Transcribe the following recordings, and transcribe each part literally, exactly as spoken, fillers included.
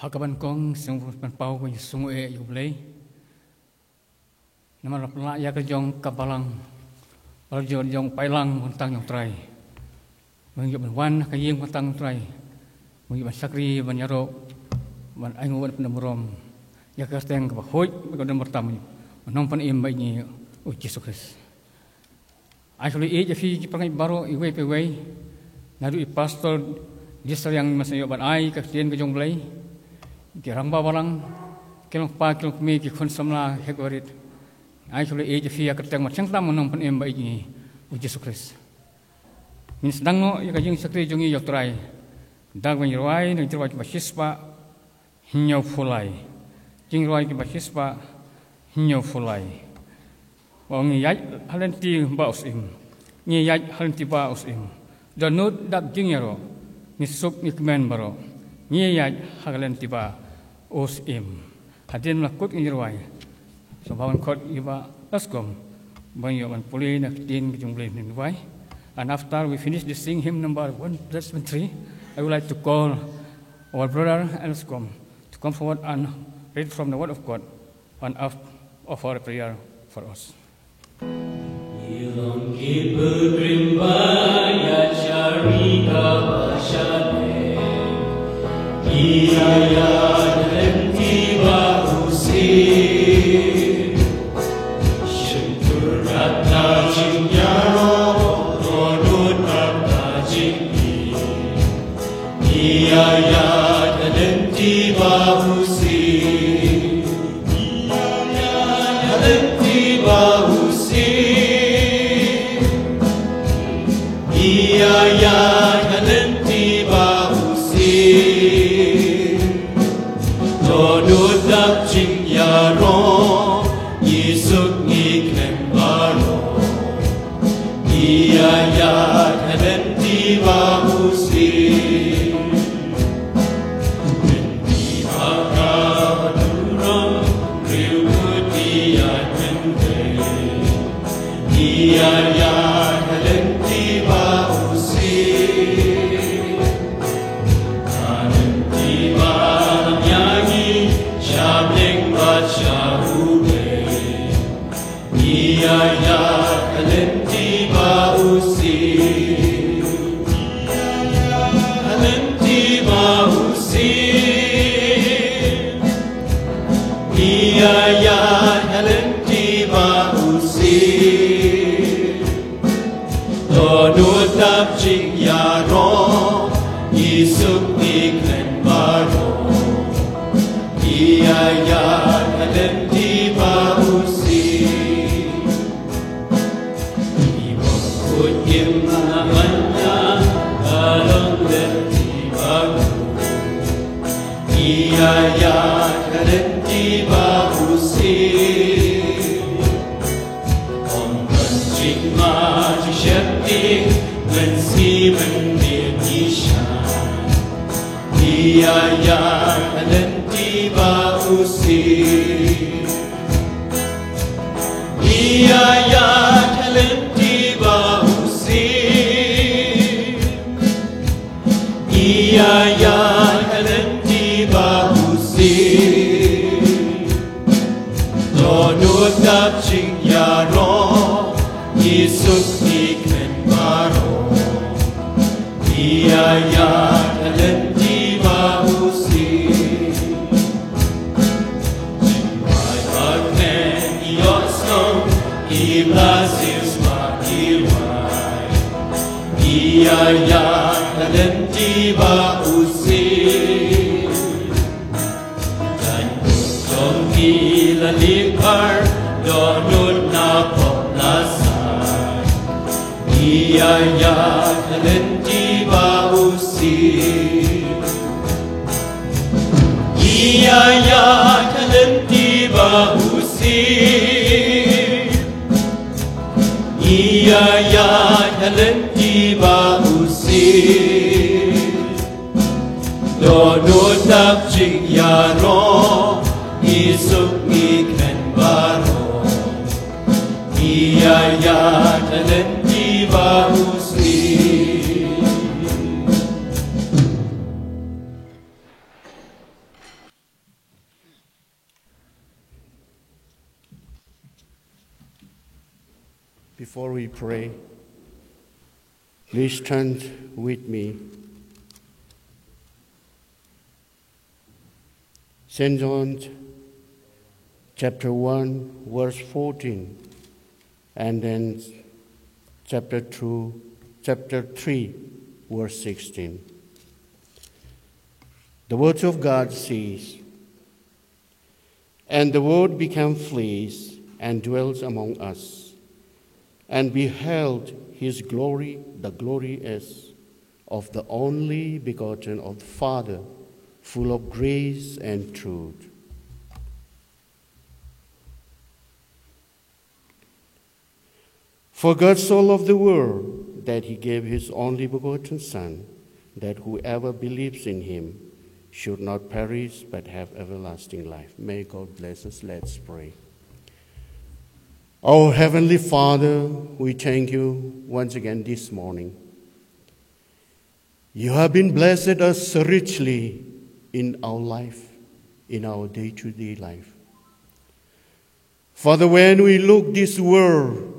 Ka ban kong sngewbha ban paw ka sngew eh ïa U Blei. Namar la pynlah ïa ka jong ka balang, balang jong, jong pailang bad tang jong U Trai. Ban ïoh ban wan ka ïing bad tang U Trai. Ban ïoh ban shakri ban ïaroh ban ainguh ban pyndonkam ïa ka kyrteng kaba hoid bad kaba don byrtam. Ban nongpynim bad ngi U Jisu Khrist. Ai shu leit ïa phi ki parngi baroh iwei pa iwei. Naduh i pastor Disariang, mynta ïoh ban ai ka ktien ka jong U Blei. Ki rangbah balang, ki long kpa, ki long kmie, ki khun samla, hek barit. Ai shu leit ïa phi ïa ka kyrteng bad shang tam nongpynim bad ngi U Jisu Khrist. Ngin sdang noh ïa ka jingshakri jong ngi ïa U Trai. Da kaba ngin rwai na ki jingrwai kiba shispah hynñiewphew lai. Jingrwai kiba shispah hynñiewphew lai. Ba ngi ïaid ha lynti ba u syiem. Ngi ïaid ha lynti ba u syiem. Dohnud dap jingïaroh. Ngi suk ngi kmen baroh. Ngi ïaid ha lynti ba u syiem. Hadien la kut ngi rwai. Sngewbha ban khot ïa u Bah Lashkam ban ïoh ban pule na ka ktien ka jong U Blei hynnin rwai. And after we finish this sing hymn number one seven three, I would like to call our brother Lashkam to come forward and read from the Word of God and of-, offer a prayer for us. Ngi long ki pilgrim ba ïa shari kaba shaleng. Ngi ïaid ha lynti ba u syiem. Shyntur kata jingïaroh, dohnud kata jingim. Ngi ïaid ha lynti ba u syiem. Ngi ïaid ha lynti ba u syiem. Ngi ïaid ha lynti ba u syiem. Dohnud dap jingïaroh, ngi suk ngi kmen baroh. Ngi ïaid ha lynti ba u syiem. Lynti ba ka ba duh ruh, riewkhuid ïaid myntoi. Ngi ïaid ha lynti ba u syiem. Ka lynti ba lam ïa ngi sha bneng bad sha U Blei. Ngi ïaid ha lynti ba u syiem. Ngi ïaid ha lynti ba u syiem. Ngi ïaid ha lynti ba u syiem. Dohnud dap jingïaroh, ngi suk ngi kmen baroh. Ngi ïaid ha lynti ba u syiem. Ngi bym khuid im na bynta ka long lynti ba khuid. Ngi ïaid ha lynti ba u syiem. Ym don jingma jingsheptieng, mynsiem mynmiet ngi shai. Ngi ïaid ha lynti ba u syiem. Ngi ïaid ha lynti ba u syiem. Ngi ïaid ha lynti ba u syiem. Dohnud dap jingïaroh, ngi suk ngi kmen baroh. Ngi ïaid ha lynti ba u syiem. Jingmut bad kmen ngi ïohsngew, ki blessings ba ki rwai. Ngi ïaid ha lynti ba u syiem. Jaiñ jong ki la lieh ar, dohnud na pop la sai. Ngi ïaid ha lynti ba u syiem. Ngi ïaid ha lynti ba u syiem. Ngi ïaid ha lynti ba u syiem. Dohnud dap jingïaroh, ngi suk ngi kmen baroh. Ngi ïaid ha lynti ba u syiem. Before we pray, please turn with me. Saint John chapter one, verse fourteen, and then chapter two, chapter three, verse sixteen. The word of God says, "And the word became flesh and dwelt among us, and beheld his glory, the glory as of the only begotten of the Father, full of grace and truth." "For God so loved the world that he gave his only begotten Son, that whoever believes in him should not perish but have everlasting life." May God bless us. Let's pray. Our Heavenly Father, we thank you once again this morning. You have been blessed us richly in our life, in our day-to-day life. Father, when we look this world,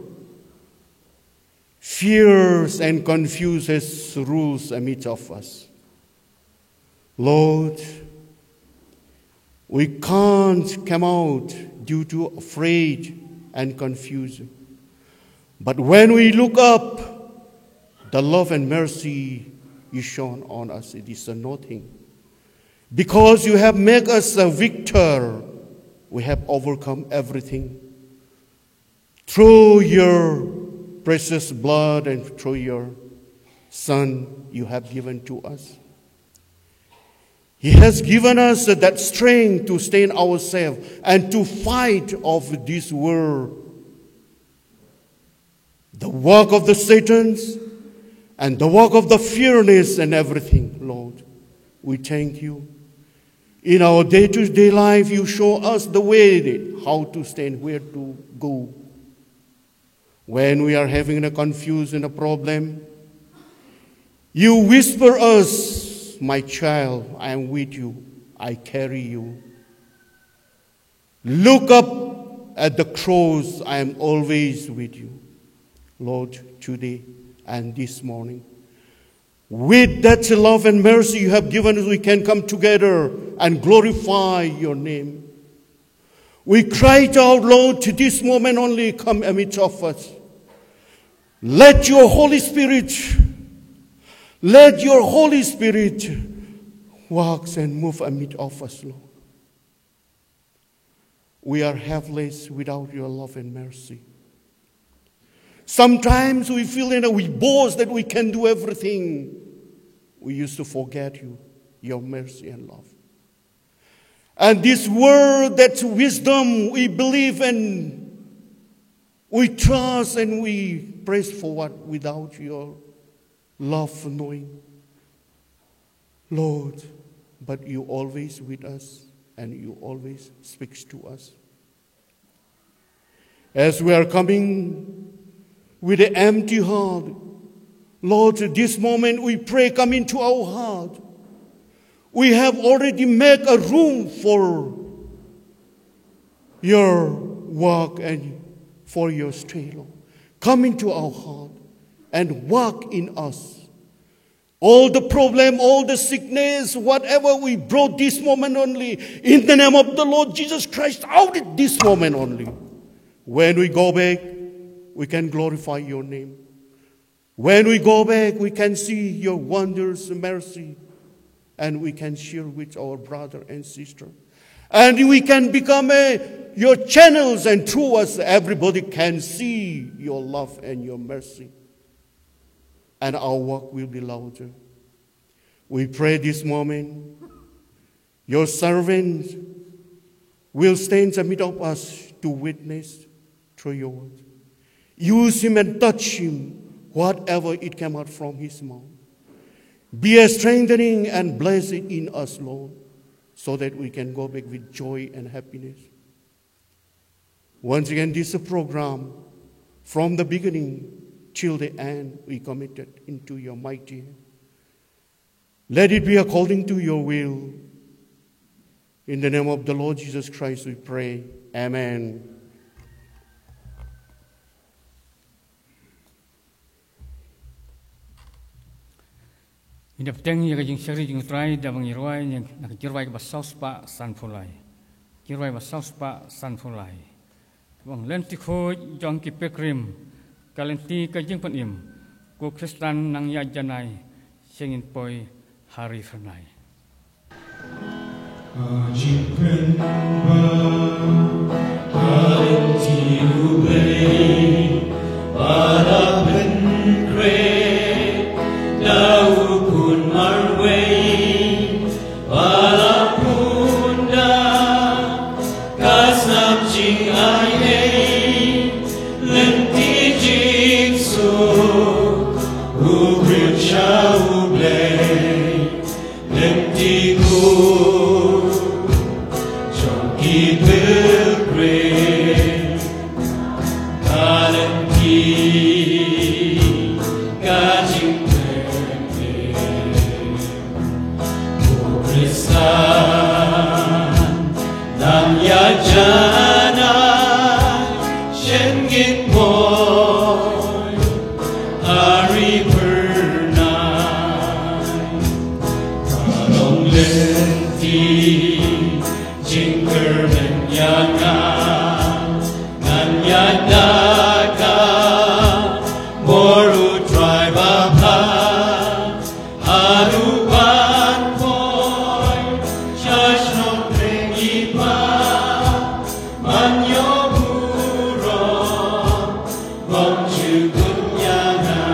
fears and confuses rules amidst of us. Lord, we can't come out due to afraid and confusion. But when we look up, the love and mercy you shown on us, it is a nothing. Because you have made us a victor, we have overcome everything. Through your precious blood and through your Son you have given to us. He has given us that strength to stand ourselves and to fight of this world, the work of the Satans and the work of the fearness and everything, Lord. We thank you. In our day-to-day life, you show us the way that how to stand, where to go. When we are having a confusion, a problem, you whisper us, "My child, I am with you. I carry you. Look up at the cross. I am always with you." Lord, today and this morning, with that love and mercy you have given us, we can come together and glorify your name. We cried out, Lord, to this moment only, come amidst of us. Let your Holy Spirit, let your Holy Spirit works and move amid of us, Lord. We are helpless without your love and mercy. Sometimes we feel in a, we boast that we can do everything. We used to forget you, your mercy and love. And this word, that wisdom, we believe and we trust and we praise forward without your love, knowing, Lord, but you always with us and you always speaks to us. As we are coming with an empty heart, Lord, this moment we pray, come into our heart. We have already made a room for your work and for your stay, Lord. Come into our heart and work in us. All the problem, all the sickness, whatever we brought this moment only, in the name of the Lord Jesus Christ, out it this moment only. When we go back, we can glorify your name. When we go back, we can see your wonders, mercy, and we can share with our brother and sister. And we can become a, your channels, and through us, everybody can see your love and your mercy. And our work will be louder. We pray this moment, your servant will stand in the middle of us to witness through your word. Use him and touch him, whatever it came out from his mouth. Be a strengthening and blessing in us, Lord, so that we can go back with joy and happiness. Once again, this program, from the beginning till the end, we commit it into your mighty hand. Let it be according to your will. In the name of the Lord Jesus Christ, we pray. Amen. Ngi da bteng ïa ka jingshakri jong U Trai da ba ngi rwai na ka jingrwai kaba saw spah sanphew lai. Jingrwai ba saw spah sanphew lai. Ka ong: Lynti khuid jong ki pilgrim, ka lynti ka jingpynim, ko Khristan nang ïa janai, shen ngin poi ha ri phyrnai. Ka jingpynbeit, ka lynti U Blei, ba la pynkhreh da U Khun marwei, ba la pun da ka snam jingai ei, lynti jingsuk, u briew sha U Blei. Lynti khuid jong ki pilgrim, ka lynti ka jingpynim, ko Khristan nang ïa janai, shen ngin poi ha ri phyrnai. Ka long lynti jingkyrmen ïa nga, ngan ïada ka bor U Trai babha, haduh ban poi sha shnong Pyrshah, ban ïoh burom bym ju kut ïa nga.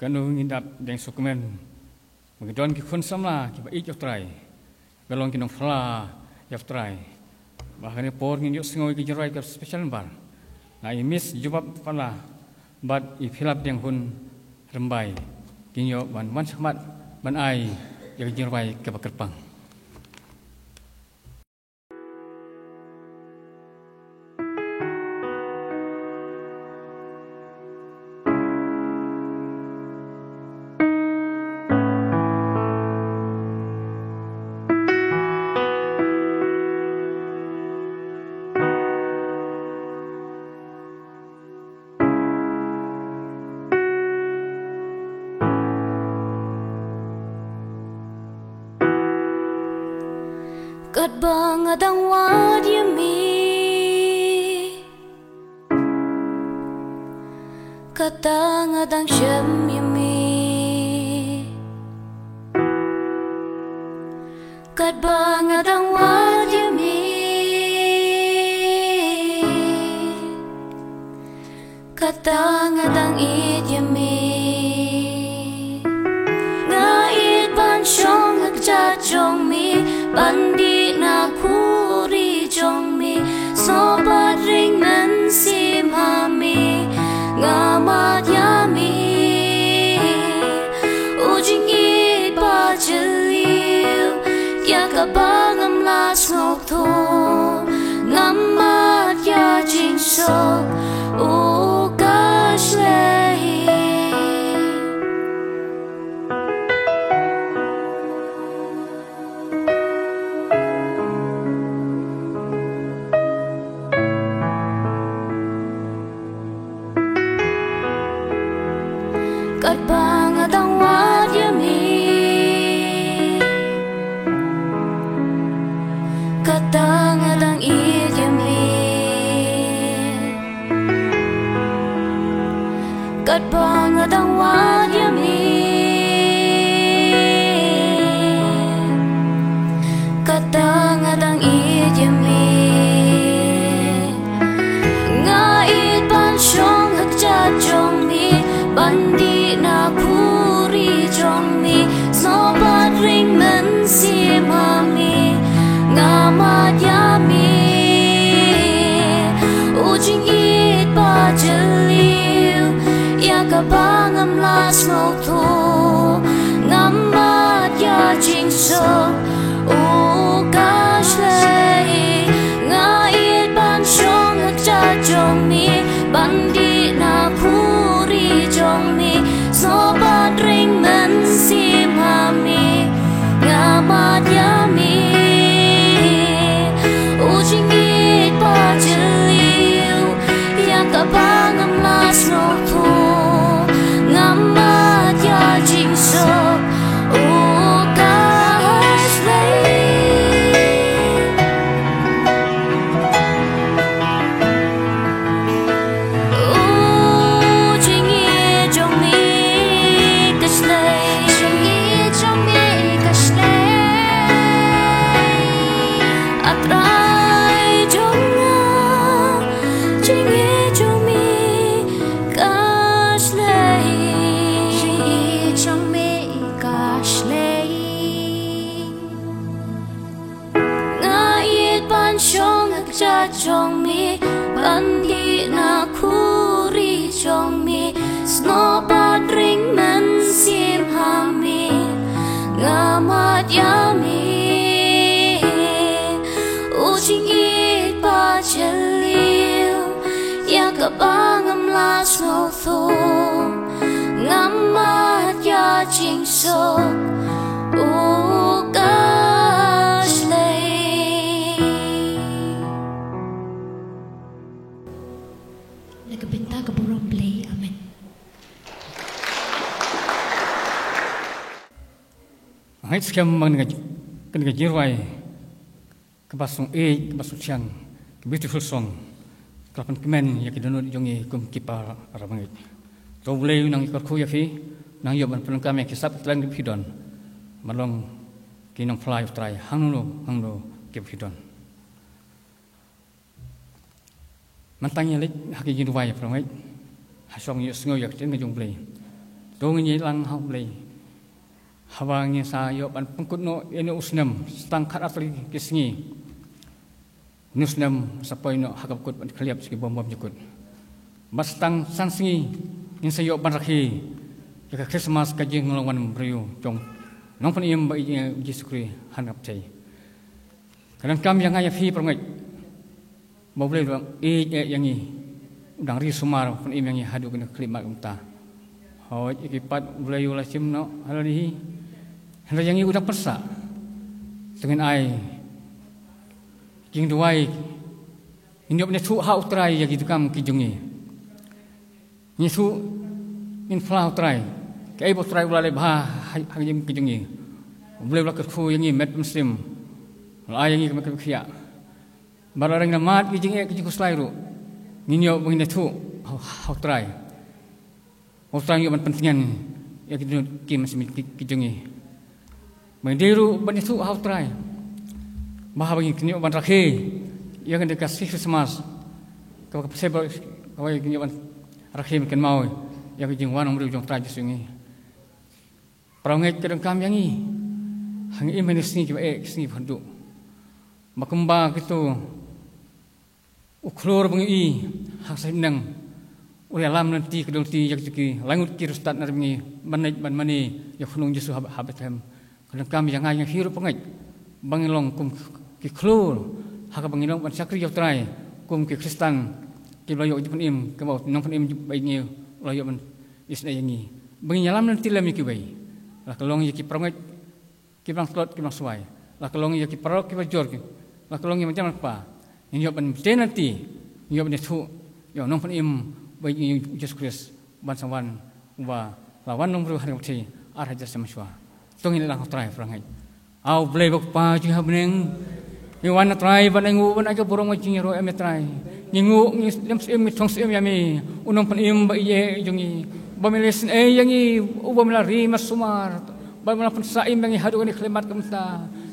Kano ngi dap deng sukmen ba ngi don ki khun samla kiba ïeit ïa U Trai, ba long ki nongphla ïa U Trai. Ba ha kane por ngin ïohsngew ïa ki jingrwai ka special number na i Miss Jubab Pala bad i Philip Dianghun Rymbai. Kin ïoh ban wan shakhmat ban ai ïa ki jingrwai kaba kyrpang. Katba nga dang wad ïa me, kata nga dang shem ïa me. Katba nga dang wad ïa me, kata nga dang ïeit ïa me. Nga ïeit ban shong ha kjat jong me, ban dih na khuri jong me, sngewbha ring mynsiem ha me. Nga mad ïa me, u jingïeit ba jylliew, ïa kaba ngam lah sngewthuh. Nga mad ïa jingsuk, u ka shlei. Katba nga dang wad ïa me, kata nga dang ïeit ïa me. Katba nga dang wad ïa me, kata nga dang ïeit ïa me. Nga ïeit ban shong ha kjat jong me, ban dih na khuri jong me, sngewbha ring mynsiem ha me. Nga mad ïa me, u jingïeit ba jylliew, ïa kaba ngam lah sngewthuh. Nga mad ïa jingsuk, u ka shlei. Nga ïeit ban shong ha kjat jong me, ban dih na khuri jong me, sngewbha ring mynsiem ha me. Nga mad ïa me, u jingïeit ba jylliew, ïa kaba ngam lah sngewthuh. Nga mad ïa jingsuk, u ka shlei. U jingïeit jong me ka shlei. Jingïeit jong me ka shlei. A Trai jong nga, jingïeit jong me ka shlei. Jingïeit jong me ka shlei. Nga ïeit ban shong ha kjat jong me, ban dih na khuri jong me, sngewbha ring mynsiem ha me. Nga mad ïa me, u jingïeit ba jylliew, ïa kaba ngam lah sngewthuh. Nga mad ïa jingsuk, u ka shlei. Na ka bynta ka burom Blei. Amen. Hangta skhem man ka, kan ka jingrwai kaba sngewsih, kaba sngewsih, ka beautiful song. Ka la pynkmen ïa ki dohnud jong ngi kum ki para bangeit. To U Blei un nang ïakyrkhu ïa phi, nang ïoh ban pyndonkam ïa ki sap ki tlang kiba phi don. Ban long ki nongphla ïa U Trai hangno hangno kiba phi don. Mynta ngin ïa leit ha ki jingduwai para bangeit. Ha shong ïohsngew ïa ka ktien ka jong U Blei. To ngin ïalang ha U Blei. Haba ngin sa ïoh ban pynkut noh ïa une u snem, sa tang khatar tylli ki sngi. Une u snem sa poi noh ha kaba kut ban khlieh sha ki bym bymjukut. Bad sa tang san sngi ngin sa ïoh ban rakhe ïa ka Khristmas, ka jinglong wan briew jong u Nongpynim ba ïeit ïa ngi U Jisu Khrist ha kaba ktien. Ka donkam ïa nga ïa phi para ngeit ba U Blei u dang ïeit ïa ngi, u dang ri sumar ban pynim ïa ngi haduh kane ka khyllipmat ka bynta. Hooid, ïa ki pat U Blei u la shim noh ha lade hi. Hynrei ïa ngi u dang pynsah. To ngin ai jingduwai, ngin ïoh ban ïathuh ha U Trai ïa ki donkam ki jong ngi. Ngin ïathuh, ngin phla ha U Trai kaei ba U Trai u la leh bha ha, ha ka jingim ka jong ngi. U Blei u la kyrkhu ïa ngi met bad mynsiem, u la ai ïa ngi ka met ka khiah. Bad lada ngin ïa mad ki jingeh ki jingkhuslai ruh, ngin ïoh ba ngin ïathuh ha, ha U Trai. U Trai un ïoh ban pyntngen ïa ki dohnud ki mynsiem ki, ki jong ngi. Ba ngin dei ruh ban ïathuh ha U Trai ba haba ngin ïoh ban rakhe ïa kane ka sngi Khristmas, kaba ka pyrthei ba, kaba ngin ïoh ban rakhe ban kynmaw ïa ka jingwan umbriew jong U Trai Jisu ïa ngi. Para ngeit, ka donkam ïa ngi ha ngi im ha kine ki sngi kiba eh, ki sngi ba khatduh. Ba kumba kito u khlur ba ngi ïohi ha ka seng bneng u ïalam lynti ka dulti ïa kito ki laingut ki riewstad na ri bynriew ban leit ban mane ïa u khun nong Jisu ha, ha Bethlehem. Ka donkam ïa nga ïa phi ruh para ngeit ba ngin long kum ki khlur ha kaba ngin long ban shakri ïa U Trai kum ki Khristan kiba la ïoh jingpynim, kaba u Nongpynim ba ïeit ïa ngi u la ïoh ban isynei ïa ngi. Ba ngin ïalam lynti lem ïa kiwei, la ka long ïa ki para ngeit kiba dang tlot kiba dang swai, la ka long ïa ki paralok kiba jur, la ka long ïa ki mama ki kpa. Ngin ïoh ban bteng lynti, ngin ïoh ban ïathuh ïa u Nongpynim ba ïeit ïa ngi U Jisu Khrist uban sa wan, uba la wan long briew ha kane ka pyrthei ar hajar snem mynshuwa. To ngin ïalang ha U Trai para ngeit. A U Blei ba U Kpa jong ngi ha bneng, ngi wan, A Trai, ban ainguh ban ai ka burom ka jingïaroh ïa me Trai. Ngi nguh, ngi lem syiem, ngi thong syiem ïa me, u Nongpynim ba ïeit jong ngi, ba me la isynei ïa ngi, uba me la ri mar sumar, ba me la pynsah im ïa ngi haduh kane ka khyllipmat ka bynta.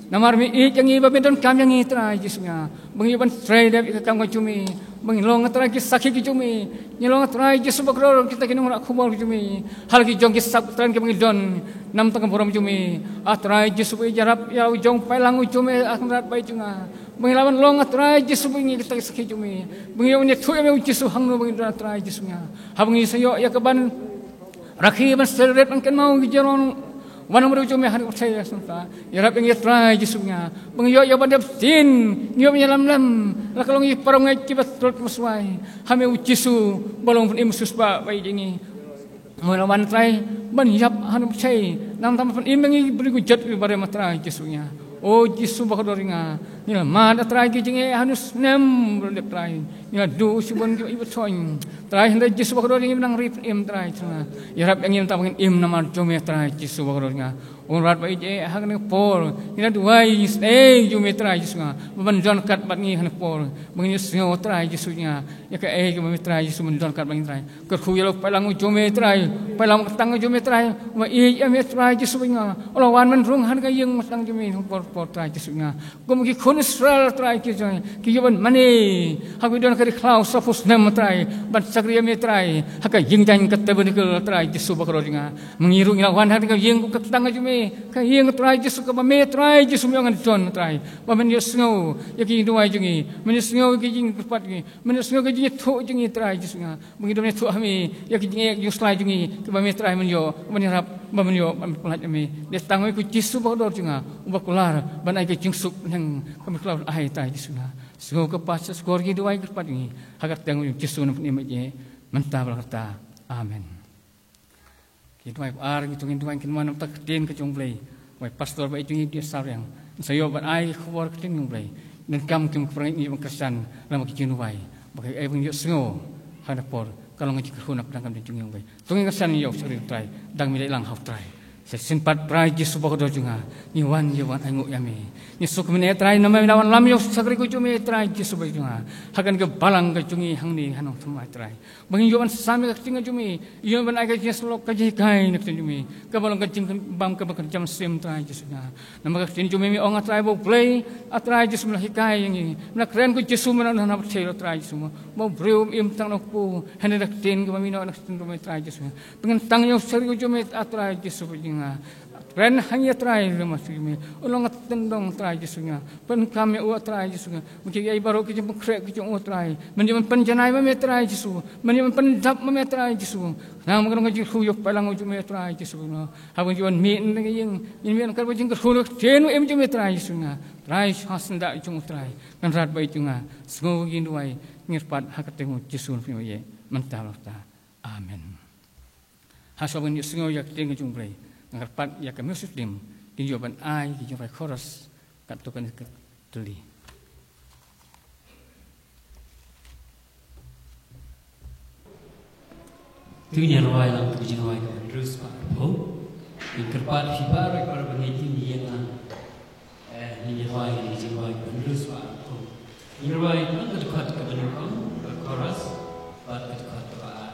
Namar me ïeit ïa ngi, ba me donkam ïa ngi Trai Jisu nga, ba ngi ban trei dep ïa ka kam ka jong me, ba ngi long, A Trai, ki sakhi ki jong me. Ngi long, A Trai Jisu ba kordor, kita ki nongrah khubor ki jong me ha la ki jong ki sap, Trai, kiba ngi don. Namar ka burom jong me, A Trai Jisu, ba ïarap ïa u jong u paidlang u jong me, A Kynrad ba ïeit jong nga, ba ngi lah ban long, A Trai Jisu, ba ngi kita ki sakhi jong me, ba ngi ïoh ban ïathuh ïa me U Jisu hangno ba ngi don, A Trai Jisu nga. Haba ngi sa ïoh ïa kaban rakhe ban celebrate ban kynmaw ïa ka jingwan umbriew jong me ha kane ka pyrthei, ïarap ïa ngi, A Trai Jisu nga, ba ngi ïoh ïa ban dep ktien, ngi ïoh ban ïalam lem, la ka long ïa ki para ngeit kiba tlot kiba swai ha me U Jisu ba long Nongpynim ba ïeit ïa ngi. Mo la wan, Trai, ban ïap ha kane ka pyrthei, namar ban pynim ïa ngi briew kujat kiba barim, A Trai Jisu nga. O Jisu ba kordor jong nga, ngi la mad, A Trai, ki jingeh ha kane ka snem ba la dep, Trai. Ngi la duh shibun kiba ïeit ba thoh, Trai, hynrei Jisu ba kordor jong ngi, ba nang ri pynim, Trai Jisu nga, ïarap ïa ngi mynta ba ngin im namar jong me, Trai Jisu ba kordor jong nga. O Kynrad ba ïeit, ha kane ka por ngi la duwai, ngi isynei ïa me, Trai Jisu nga, ba men don ryngkat bad ngi ha kane ka por, ba ngin ïohsngew, Trai Jisu nga, ïa kaei kaba me, Trai Jisu, men don ryngkat bad ngi, Trai. Kyrkhu ïa la u paidlang u jong me, Trai, paidlang kyrteng u jong me, Trai, ba ïeit ïa me, Trai Jisu nga. U la wan ban rung ha kane ka ïing kyrteng jong me ha kane ka por, por, Trai Jisu nga. Kum ki khun Israel, Trai, ki jong, ki ïoh ban mane ha kaba don ka ri khlaw saphew snem, Trai, ban shakri ïa me, Trai, ha ka ïing jaiñ, ka tabernacle, Trai Jisu ba kordor jong nga. Ma ngi ruh ngi la wan ha kane ka ïing kyrteng ka jong me, ka ïing, Trai Jisu, kaba me, Trai Jisu, me ong ngan don, Trai, ba men ïohsngew ïa ki jingduwai jong ngi, men ïohsngew ïa ki jingkyrpad jong ngi, men ïohsngew ïa ki jingïathuh jong ngi, Trai Jisu nga. Ba ngi don ban ïathuh ha me ïa ki jingeh, ki jingkhuslai jong ngi, kiba me, Trai, men ïoh ban ïarap, ba men ïoh ban pyllait ïa me. Dei tang me ko Jisu ba kordor jong nga, uba kular ban ai ka jingsuk, nang ka me khlaw ai, Trai Jisu nga. Sngew ko Kpa, shah shkor ïa ki duwai kyrpad jong ngi ha ka kyrteng u Jisu Nongpynim ba ïeit, mynta bad la karta. Amen. Ki duwai ba ar, ngi to ngin duwai, ngin kynmaw na ka ktien ka jong U Blei. Wei pastor ba ïeit jong ngi, Dr. Sawriang, un sa ïoh ban ai ka khubor ka ktien jong U Blei. Donkam kum ki para ngeit, ngi ïoh ban kyrshan lem bad ki jingduwai, ba kaei ba ngin ïohsngew ha kane ka por ka long ka jingkyrkhu na ka bynta ka ktien jong U Blei. To ngin kyrshan ïa u shakri Trai, dang me ïalang ha U Trai. Shisien pat Trai Jisu bakordor jong nga, ngi wan, ngi wan ainguh ïa me. Ngi sngewkmen ïa Trai namar me la wanlam ïa u shakri ka jong me Trai Jisu ba jong nga ha kane ka balang ka jong ngi hangne ha Nongthymmai Trai. Ba ngi ïoh ban sam ïa ka ktien ka jong me, ïoh ban ai ka jingïasyllok ka jinghikai na ka ktien jong me. Kaba long ka jingbam kaba kynja mynsiem Trai Jisu nga. Namar ka ktien jong me me ong A Trai ba U Blei, A Trai Jisu me la hikai ïa ngi. Me la kren ko Jisu me la na pyrthei lo Trai Jisu. Ba u briew um im tang na u kpu, hynrei da ka ktien kaba me ïoh na ka ktien jong me Trai Jisu. Pynkyntang ïa u shakri ka jong me A Trai Jisu ba jong nga. Kren ha ngi A Trai lem ha shakri me. U long ka tyndong Trai Jisu nga. Pyndonkam ïa u A Trai Jisu nga. Mynta ïa baroh ki jingpynkhreh ki jong u A Trai. Men ïa men pynjanai ma me Trai Jisu. Men ïa men pyndap ma me Trai Jisu. Nang ma ka dong ka jingkyrkhu ïa u paidlang u jong me Trai Jisu nga. Haba ngi wan mih na ka ïing, ngin mih na ka jingkyrkhu na ka ktien u im jong me Trai Jisu nga. Trai sha syndah jong u Trai. Ngan rat ba i jong nga. Sngew ngi duwai, ngi kyrpad ha ka kyrteng u Jisu ngi ïa. Mynta la ta. Amen. Ha shuwa ban ïohsngew ïa ka ktien ka jong U Blei, nga kyrpad ïa ka music team kin ïoh ban ai ki jingrwai chorus katto katne ka tylli. To ngin ïa rwai lang ka jingrwai kaba hynriew spah arphew. Nga kyrpad ïa phi baroh para bangeit ïa nga. Eh, ngin ïa rwai ïa ka jingrwai kaba hynriew spah arphew. Ngin rwai tang ka dkhot kaba nyngkong, ka chorus, bad ka dkhot kaba ar.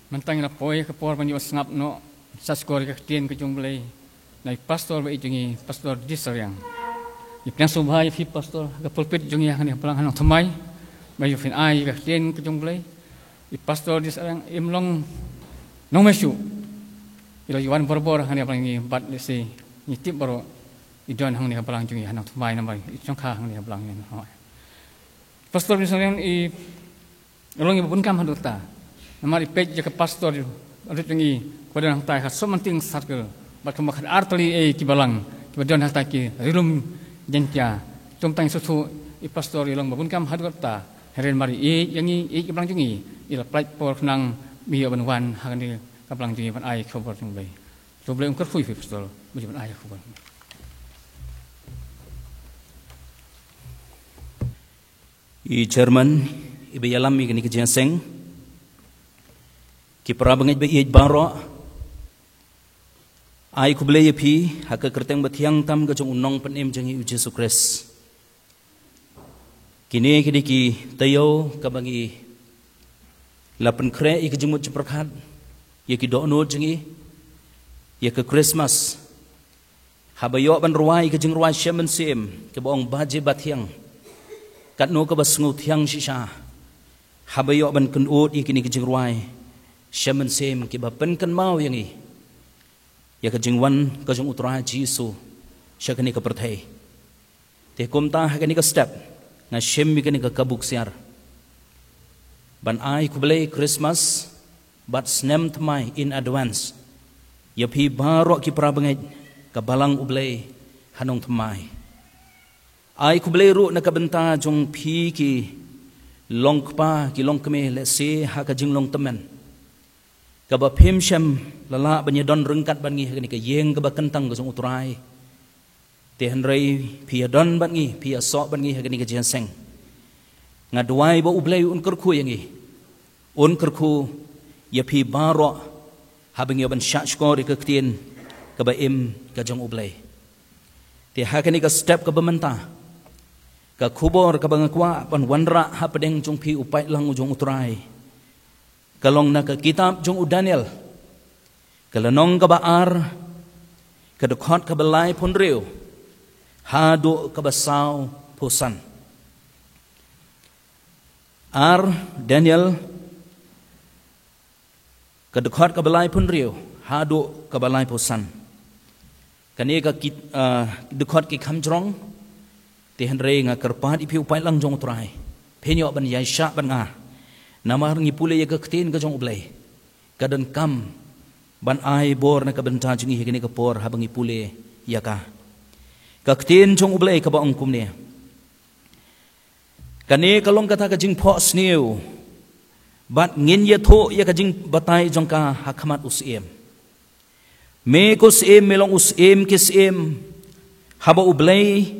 Mynta ngi la poi ka por ban ïoh sngap noh, sa skor ka ktien ka jong U Blei. Na i pastor ba i jong ngi, Pastor Disariang. Ngi pdiang sngewbha ïa phi pastor, ha ka pulpit jong ngi hangne ha balang ha Nongthymmai. Ba ïoh phin ai ka ktien ka jong U Blei. I Pastor Disariang im long nongmihshuh. I la wan barabor hangne ha balang ngi bad lehse ngi tip baroh i don hangne ha balang jong ngi ha Nongthymmai namar i shongkha hangne ha balang ngi. Pastor Disariang i Long i ba bun kam haduh ta. Namar i peit ïa ka pastor rit jong i, ka ba don hangtai ha Sohmynting Circle. Bad kumba khatar tylli ei ki balang ki ba don hangtai ki ri lum Jaiñtia. Tum tang shu shu I pastor i long ba bun kam haduh katta. Hynrei mar i ïeit ïa ngi, i ïeit ïa ka balang jong ngi, i la pynlait por khnang ba i ïoh ban wan ha kane ka balang jong ngi ban ai khubor jong U Blei. To U Blei un kyrkhu ïa phi pastor, ba ïoh ban ai khubor. I chairman iba ïalam ïa kane ka jingïaseng, ki para bangeit ba ïeit baroh, ai khublei ïa phi ha ka kyrteng ba thiang tam ka jong U Nongpynim jong ngi U Jisu Khrist. Kine ki dei ki taïew kaba ngi la pynkhreh ïa ka jingmut jingpyrkhat ïa ki dohnud jong ngi ïa ka Christmas. Haba ïoh ban rwai ïa ka jingrwai Shem Mynsiem kaba ong Ba Jylla Ba Thiang, katno kaba sngewthiang shisha haba ïoh ban kynud ïa kine ki jingrwai Shem Mynsiem kiba pynkynmaw ïa ngi ïa ka jingwan ka jong U Trai Jisu sha kane ka pyrthei. Te kumta ha kane ka step nga shim ïa kane ka kabu ksiar ban ai khublei Christmas bad snem thymmai in advance ïa phi baroh ki para bangeit ka balang U Blei ha nongthymmai. Ai khublei ruh na ka bynta jong phi ki longkpa ki longkmie lehse ha ka jinglong tymmen, kaba phim shym la lah ban ïadon ryngkat bad ngi ha kane ka ïing kaba kyntang ka jong U Trai. Te hynrei phi ïadon bad ngi, phi ïasoh bad ngi ha kane ka jingïaseng. Nga duwai ba U Blei un kyrkhu ïa ngi, un kyrkhu ïa phi baroh haba ngi ïoh ban shahshkor ïa ka ktien kaba im ka jong U Blei. Te ha kane ka step kaba mynta, ka khubor kaba nga kwah ban wanrah hapdeng jong phi u paidlang u jong U Trai ka long na ka kitab jong u Daniel, ka lynnong kaba ar, ka dkhot kaba laiphew hynriew haduh kaba sawphew san. Ar Daniel, ka dkhot kaba laiphew hynriew haduh kaba laiphew san. Kane ka kit, ah, dkhot ki kham jrong, te hynrei nga kyrpad ïa phi u paidlang jong U Trai, phin ïoh ban ïaishah bad nga. Namar ngi pule ïa ka ktien ka jong U Blei, ka donkam ban ai bor na ka bynta jong ngi ha kane ka por haba ngi pule ïa ka. Ka ktien jong U Blei kaba ong kumne. Kane ka long kata ka jingphohsniew, bad ngin ïathuh ïa ka jingbatai jong ka ha khmat u syiem. Me ko syiem, me long u syiem ki syiem, haba U Blei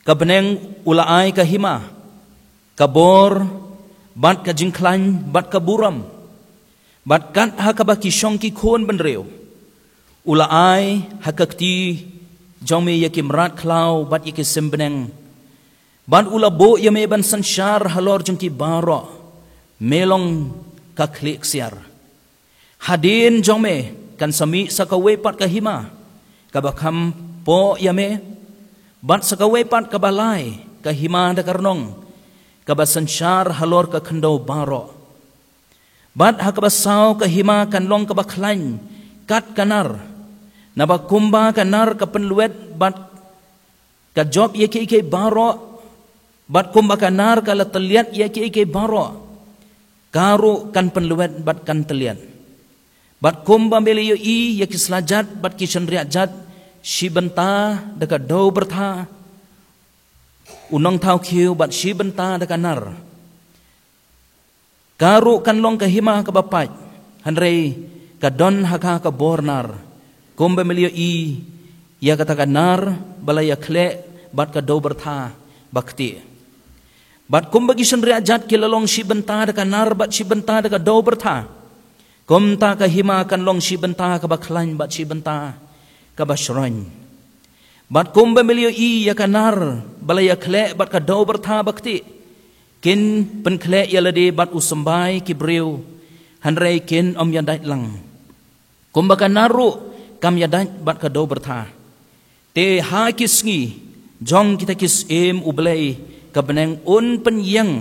ka bneng u la ai ka hima, ka bor, bad ka jingkhlaiñ, bad ka burom, bad kat ha kaba ki shong ki khun bynriew u la ai ha ka kti jong me ïa ki mrad khlaw bad ïa ki sim bneng, bad u la buh ïa me ban synshar halor jong ki baroh, me long ka khlieh ksiar. Hadien jong me kan sa mih sa kawei pat ka hima kaba kham poh ïa me, bad sa kawei pat kaba lai ka hima da ka rnong kaba synshar halor ka khyndew baroh. Bad ha kaba saw ka hima kan long kaba khlaiñ kat ka nar, naba kumba ka nar ka pynlwet bad ka jop ïa kiei kiei baroh, bad kumba ka nar ka la tylliat ïa kiei kiei baroh, ka ruh kan pynlwet bad kan tylliat. Bad kumba me la ïohi ïa ki slajat bad ki shynriah jat shi bynta da ka dew byrtha u nongthaw khiew bad shi bynta da ka nar, ka ruh kan long ka hima kaba pait, hynrei ka don ha ka ka bor nar, kumba me la ïohi ïa kata ka nar ba la ïakhleh bad ka dew byrtha ba ktieh. Bad kumba ki shynriah jat ki la long shi bynta da ka nar bad shi bynta da ka dew byrtha, kumta ka hima kan long shi bynta kaba khlaiñ bad shi bynta kaba shroiñ. Bad kumba me la ïohi ïa ka nar ba la ïakhleh bad ka dew byrtha ba ktieh, kin pynkhleh ïa lade bad u symbai ki briew, hynrei kin ym ïadait lang. Kumba ka nar ruh kam ïadait bad ka dew byrtha. Te ha ki sngi jong kita ki syiem U Blei ka bneng un pynïeng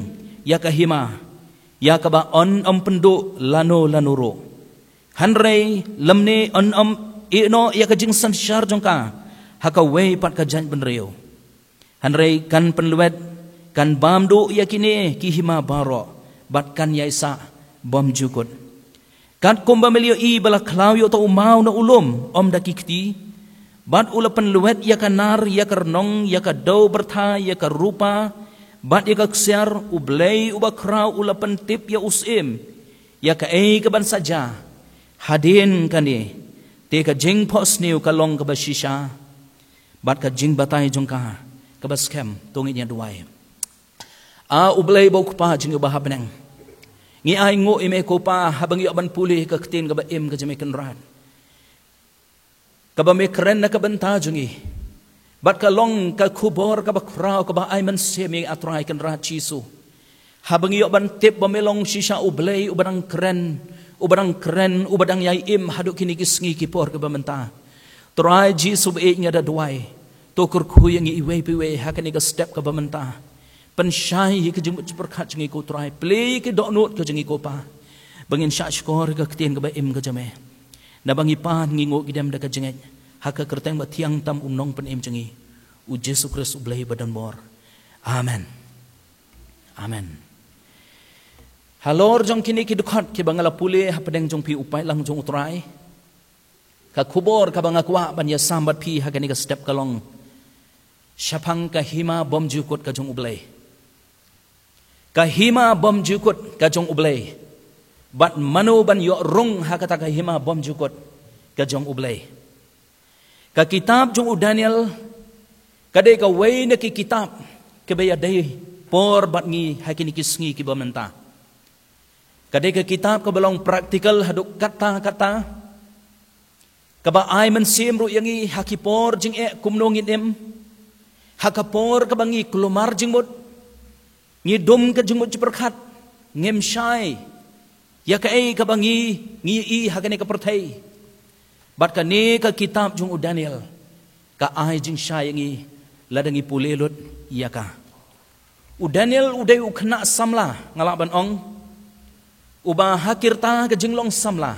ïa ka hima, ïa kaba yn ym pynduh lano lano ruh. Hynrei lymne yn ym ïehnoh ïa ka jingsynshar jong ka ha kawei pat ka jaitbynriew. Hynrei kan pynlwet, kan bam duh ïa kine ki hima baroh, bad kan ïaisah bymjukut. Katkumba me la ïohi ba la khlaw ïa uta u maw na u lum, ym da ki kti, Bad u la pynlwet ïa ka nar, ïa ka rnong, ïa ka dew byrtha, ïa ka rupa, bad ïa ka ksiar. U Blei uba khraw u la pyntip ïa u syiem ïa kaei kaban sa jia hadien kane. Te ka jingphohsniew ka long kaba shisha, bad ka jingbatai jong ka kaba skhem. To ngin ïa duwai. A U Blei ba u Kpa jong ngi uba ha bneng, ngi ainguh ïa me ko Pa haba ngi ïoh ban pule ka ktien kaba im ka jong me Kynrad, kaba me kren na ka bynta jong ngi. Bad ka long ka khubor kaba khraw kaba ai mynsiem ïa ngi, A Trai Kynrad Jisu, haba ngi ïoh ban tip ba me long shisha U Blei uba dang kren, uba dang kren, uba dang ïai im haduh kine ki sngi ki por kiba mynta. Trai Jisu ba ïeit, nga da duwai, to kyrkhu ïa ngi iwei pa iwei ha kane ka step kaba mynta. Pynshai ïa ka jingmut jingpyrkhat jong ngi ko Trai, plie ïa ka dohnud ka jong ngi ko Pa, ba ngin shah shkor ïa ka ktien kaba im ka jong me. Naba ngi pan ngi nguh ngi dem da ka jingngeit ha ka kyrteng ba thiang tam U Nongpynim jong ngi, U Jisu Khrist U Blei ba don bor. Amen. Amen. Halor jong kine ki dkhot kiba nga la pule hapdeng jong phi, u paidlang jong U Trai, ka khubor kaba nga kwah ban ïasam bad phi ha kane ka step ka long shaphang ka hima bymjukut ka jong U Blei. Ka hima bymjukut ka jong U Blei. Bad mano ban ïoh rung ha kata ka hima bymjukut ka jong U Blei? Ka kitab jong u Daniel ka dei kawei na ki kitab kiba ïadei por bad ngi ha kine ki sngi kiba mynta. Ka dei ka kitab kaba long practical haduh katta katta, kaba ai mynsiem ruh ïa ngi ha ki por jingeh kumno ngin im, ha ka por kaba ngi kulmar jingmut, ngi dum ka jingmut jingpyrkhat, ngim shai ïa kaei kaba ngi, ngi ïohi ha kane ka pyrthei. Bad kane ka kitab jong u Daniel ka ai jingshai ïa ngi lada ngi pule lut ïa ka. U Daniel u dei u khynnah samla, nga lah ban ong, uba ha ki rta ka jinglong samla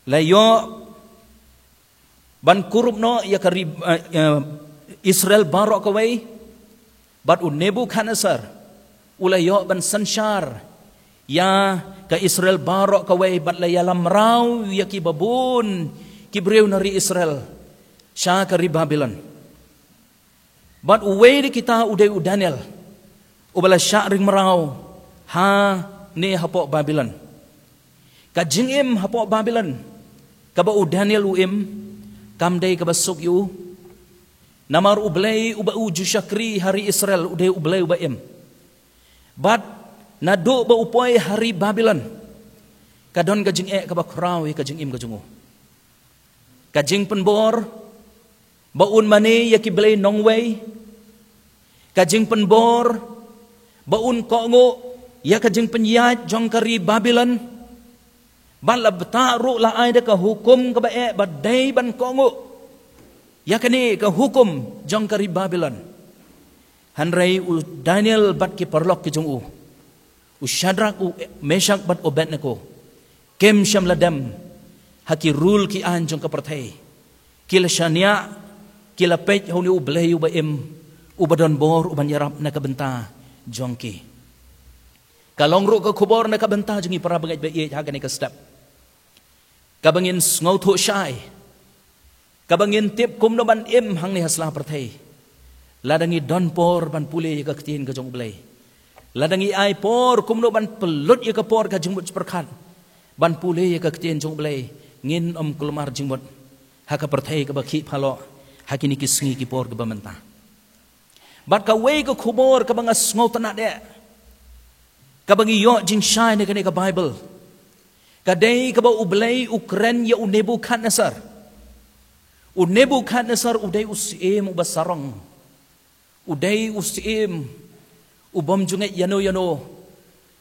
la ïoh ban kurup noh ïa ka ri, eh, eh, Israel baroh kawei. Bad u Nebukhadnessar u la ïoh ban synshar ïa ka Israel baroh kawei, bad la ïalam mraw ïa kiba bun ki briew na ri Israel sha ka ri Babilon. Bad uwei na kita u dei u Daniel, uba la shah ring mraw ha ne hapoh Babilon. Ka jingim hapoh Babilon kaba u Daniel u im kam dei kaba suk ïa u. Namar U Blei uba u ju shakri ha ri Israel u dei U Blei uba im. Bad naduh ba u poi ha ri Babilon, ka don ka jingeh kaba khraw ïa ka jingim ka jong u. Ka jingpynbor ba un mane ïa ki blei nongwei. Ka jingpynbor ba un kohnguh ïa ka jingpynïaid jong ka ri Babilon. Bad la btah ruh la ai da ka hukum kaba eh ba dei ban kohnguh ïa kane ka hukum jong ka ri Babilon. Hynrei u Daniel bad ki paralok ki jong u, u Shadrak, u Meshak bad u Abednego, kim shym la dem ha ki rul ki aiñ jong ka pyrthei. Ki la shaniah, ki la peit ha une U Blei uba im, uba don bor, uban ïarap na ka bynta jong ki. Ka long ruh ka khubor na ka bynta jong ngi para bangeit ba ïeit ha kane ka step, kaba ngin sngewthuh shai, kaba ngin tip kumno ban im hangne ha sla pyrthei. Lada ngi don por ban pule ïa ka ktien ka jong U Blei, lada ngi ai por kumno ban pynlut ïa ka por ka jingmut jingpyrkhat ban pule ïa ka ktien jong U Blei, ngin ym kulmar jingmut ha ka pyrthei kaba khih phaloh ha kine ki sngi ki por kiba mynta. Bad kawei ka khubor kaba nga sngewtynnad eh, kaba ngi ïoh jingshai na kane ka Baibl, ka dei kaba U Blei u kren ïa u Nebukhadnessar. U Nebukhadnessar u dei u syiem uba sarong. U dei u syiem u bym ju ngeit ïano ïano.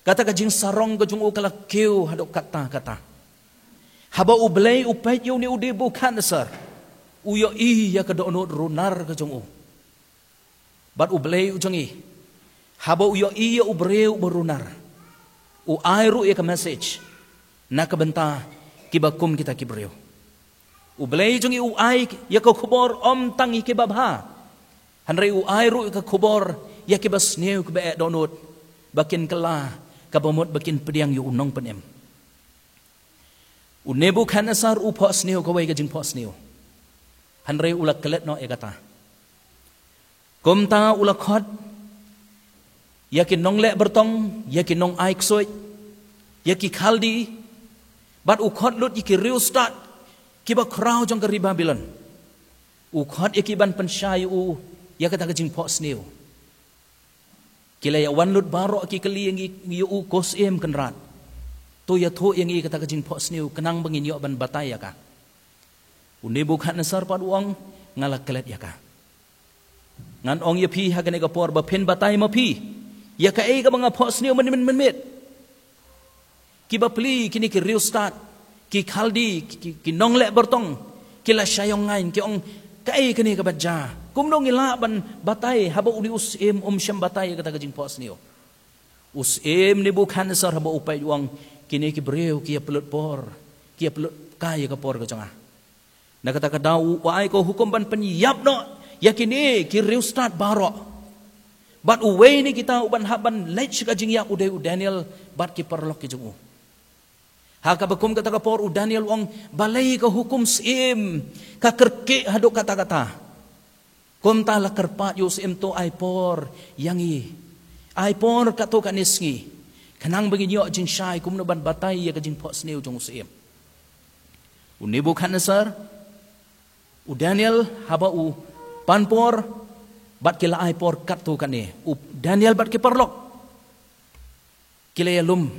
Kata ka jingsarong ka jong u ka la kiew haduh katta katta. Haba U Blei u peit ïa une u Nebukhadnessar, u ïohi ïa ka dohnud runar ka jong u. Bad U Blei u jong ngi, haba u ïohi ïa u briew uba runar, u ai ruh ïa ka message na ka bynta kiba kum kita ki briew. U Blei jong ngi u ai ïa ka khubor ym tang ïa kiba bha, hynrei u ai ruh ïa ka khubor ïa kiba sniew, kiba eh dohnud, ba kin kylla, kaba mut ba kin pdiang ïa u Nongpynim. U Nebukhadnessar u phohsniew kawei ka jingphohsniew, hynrei u la klet noh ïa kata. Kumta u la khot ïa ki nongleh byrtong, ïa ki nongai ksuid, ïa ki Khaldi, bad u khot lut ïa ki riewstad kiba khraw jong ka ri Babilon. U khot ïa ki ban pynshai ïa u ïa kata ka jingphohsniew. Ki la ïa wan lut baroh, ki kylli ïa ngi, ïa u, ko Syiem Kynrad, to ïathuh ïa ngi kata ka jingphohsniew khnang ba ngin ïoh ban batai ïa ka. U Nebukhadnessar pat u ong, nga la klet ïa ka. Ngan ong ïa phi ha kane ka por ba phin batai ma phi ïa kaei kaba nga phohsniew mynmiet mynmiet. Kiba plie, kine ki riewstad, ki Khaldi, ki, ki, ki nongleh byrtong, ki la shah ïong ngaiñ, ki ong, kaei kane kaba jia? Kumno ngi lah ban batai haba une u syiem um shym batai ïa kata ka jingphohsniew? U syiem Nebukhadnessar haba u peit u ong, kine ki briew ki ïa pynlut por, ki ïa pynlut kai ïa ka por ka jong nga. Na kata ka daw u ai ka hukum ban pynïap noh ïa kine ki riewstad baroh. Bad uwei na kita u ban hap ban leit sha ka jingïap u dei u Daniel bad ki paralok ki jong u. Ha kaba kum kata ka por u Daniel u ong, balei ka hukum syiem ka kyrkieh haduh katta katta? Kumta la kyrpad ïa u syiem, to ai por ïa ngi, ai por katto katne sngi, khnang ba ngin ïoh jingshai kumno ban batai ïa ka jingphohsniew jong u syiem. U Nebukhadnessar, u Daniel haba u pan por, bad ki la ai por katto katne. U Daniel bad ki paralok ki la ïalum,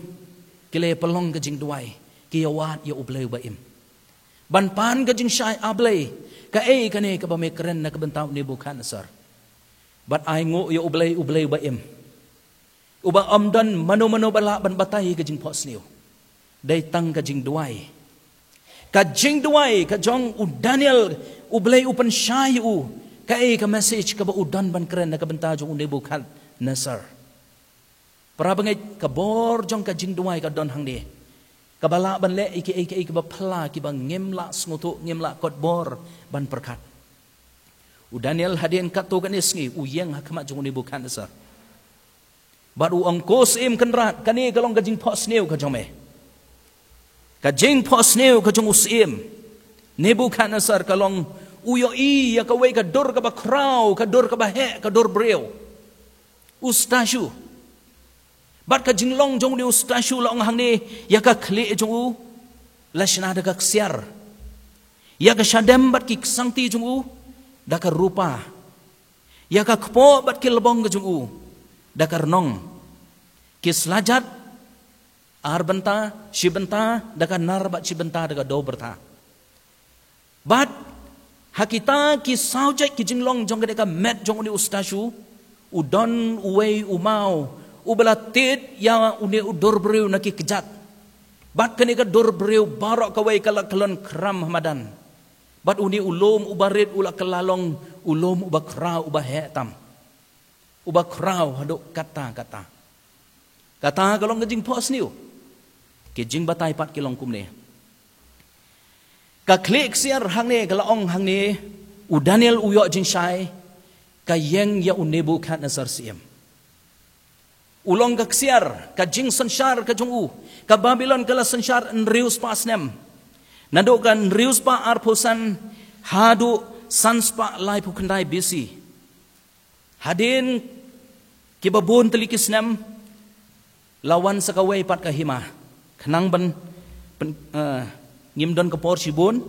ki la ïa pynlong ka jingduwai, ki ïa wad ïa U Blei uba im ban pan ka jingshai, A Blei, kaei kane kaba me kren na ka bynta u Nebukhadnessar? Bad ai nguh ïa U Blei, U Blei uba im, uba ym don mano mano ba lah ban batai ka jingphohsniew. Dei tang ka jingduwai, ka jingduwai ka jong u Daniel, U Blei u pynshai ïa u kaei ka message kaba u don ban kren na ka bynta jong u Nebukhadnessar. Para bangeit, ka bor jong ka jingduwai ka don hangne, kaba lah ban leh ïa kiei kiei kiba phylla, kiba ngim lah sngewthuh, ngim lah kot bor ban pyrkhat. U Daniel hadien katto katne sngi u ïeng ha khmat jong u Nebukhadnessar. Bad u ong, ko Syiem Kynrad, kane ka long ka jingphohsniew ka jong me. Ka jingphohsniew ka jong u syiem Nebukhadnessar ka long, u ïohi ïa kawei ka dur kaba khraw, ka dur kaba heh, ka dur briew, u statue. Bad ka jinglong jong une u statue la ong hangne, ïa ka khlieh jong u la shna da ka ksiar, ïa ka shadem bad ki ksangti jong u da ka rupa, ïa ka kpoh bad ki lbong ka jong u da ka rnong, ki slajat ar bynta, shi bynta da ka nar bad shi bynta da ka dewbyrtha. Bad ha kita ki saw jait ki jinglong jong kane ka met jong une u statue, u don uwei u maw uba la tied ïa une u dur briew na ki kjat. Bad kane ka dur briew baroh kawei ka la kyllon khram ha madan. Bad une u lum uba rit u la kylla long u lum uba khraw, uba heh tam, uba khraw haduh katta katta. Kata ka long ka jingphohsniew. Ki jingbatai pat ki long kumne. Ka khlieh ksiar hangne ka la ong hangne, u Daniel u ïoh jingshai, ka ïeng ïa u Nebukhadnessar syiem. U long ka ksiar, ka jingsynshar ka jong u. Ka Babilon ka la synshar hynriew spah snem. Naduh ka hynriew spah arphew san haduh san spah laiphew khyndai B C. Hadien kiba bun tylli ki snem, la wan sa kawei pat ka hima. Khnang ban, ban, eh, ngim don ka por shibun.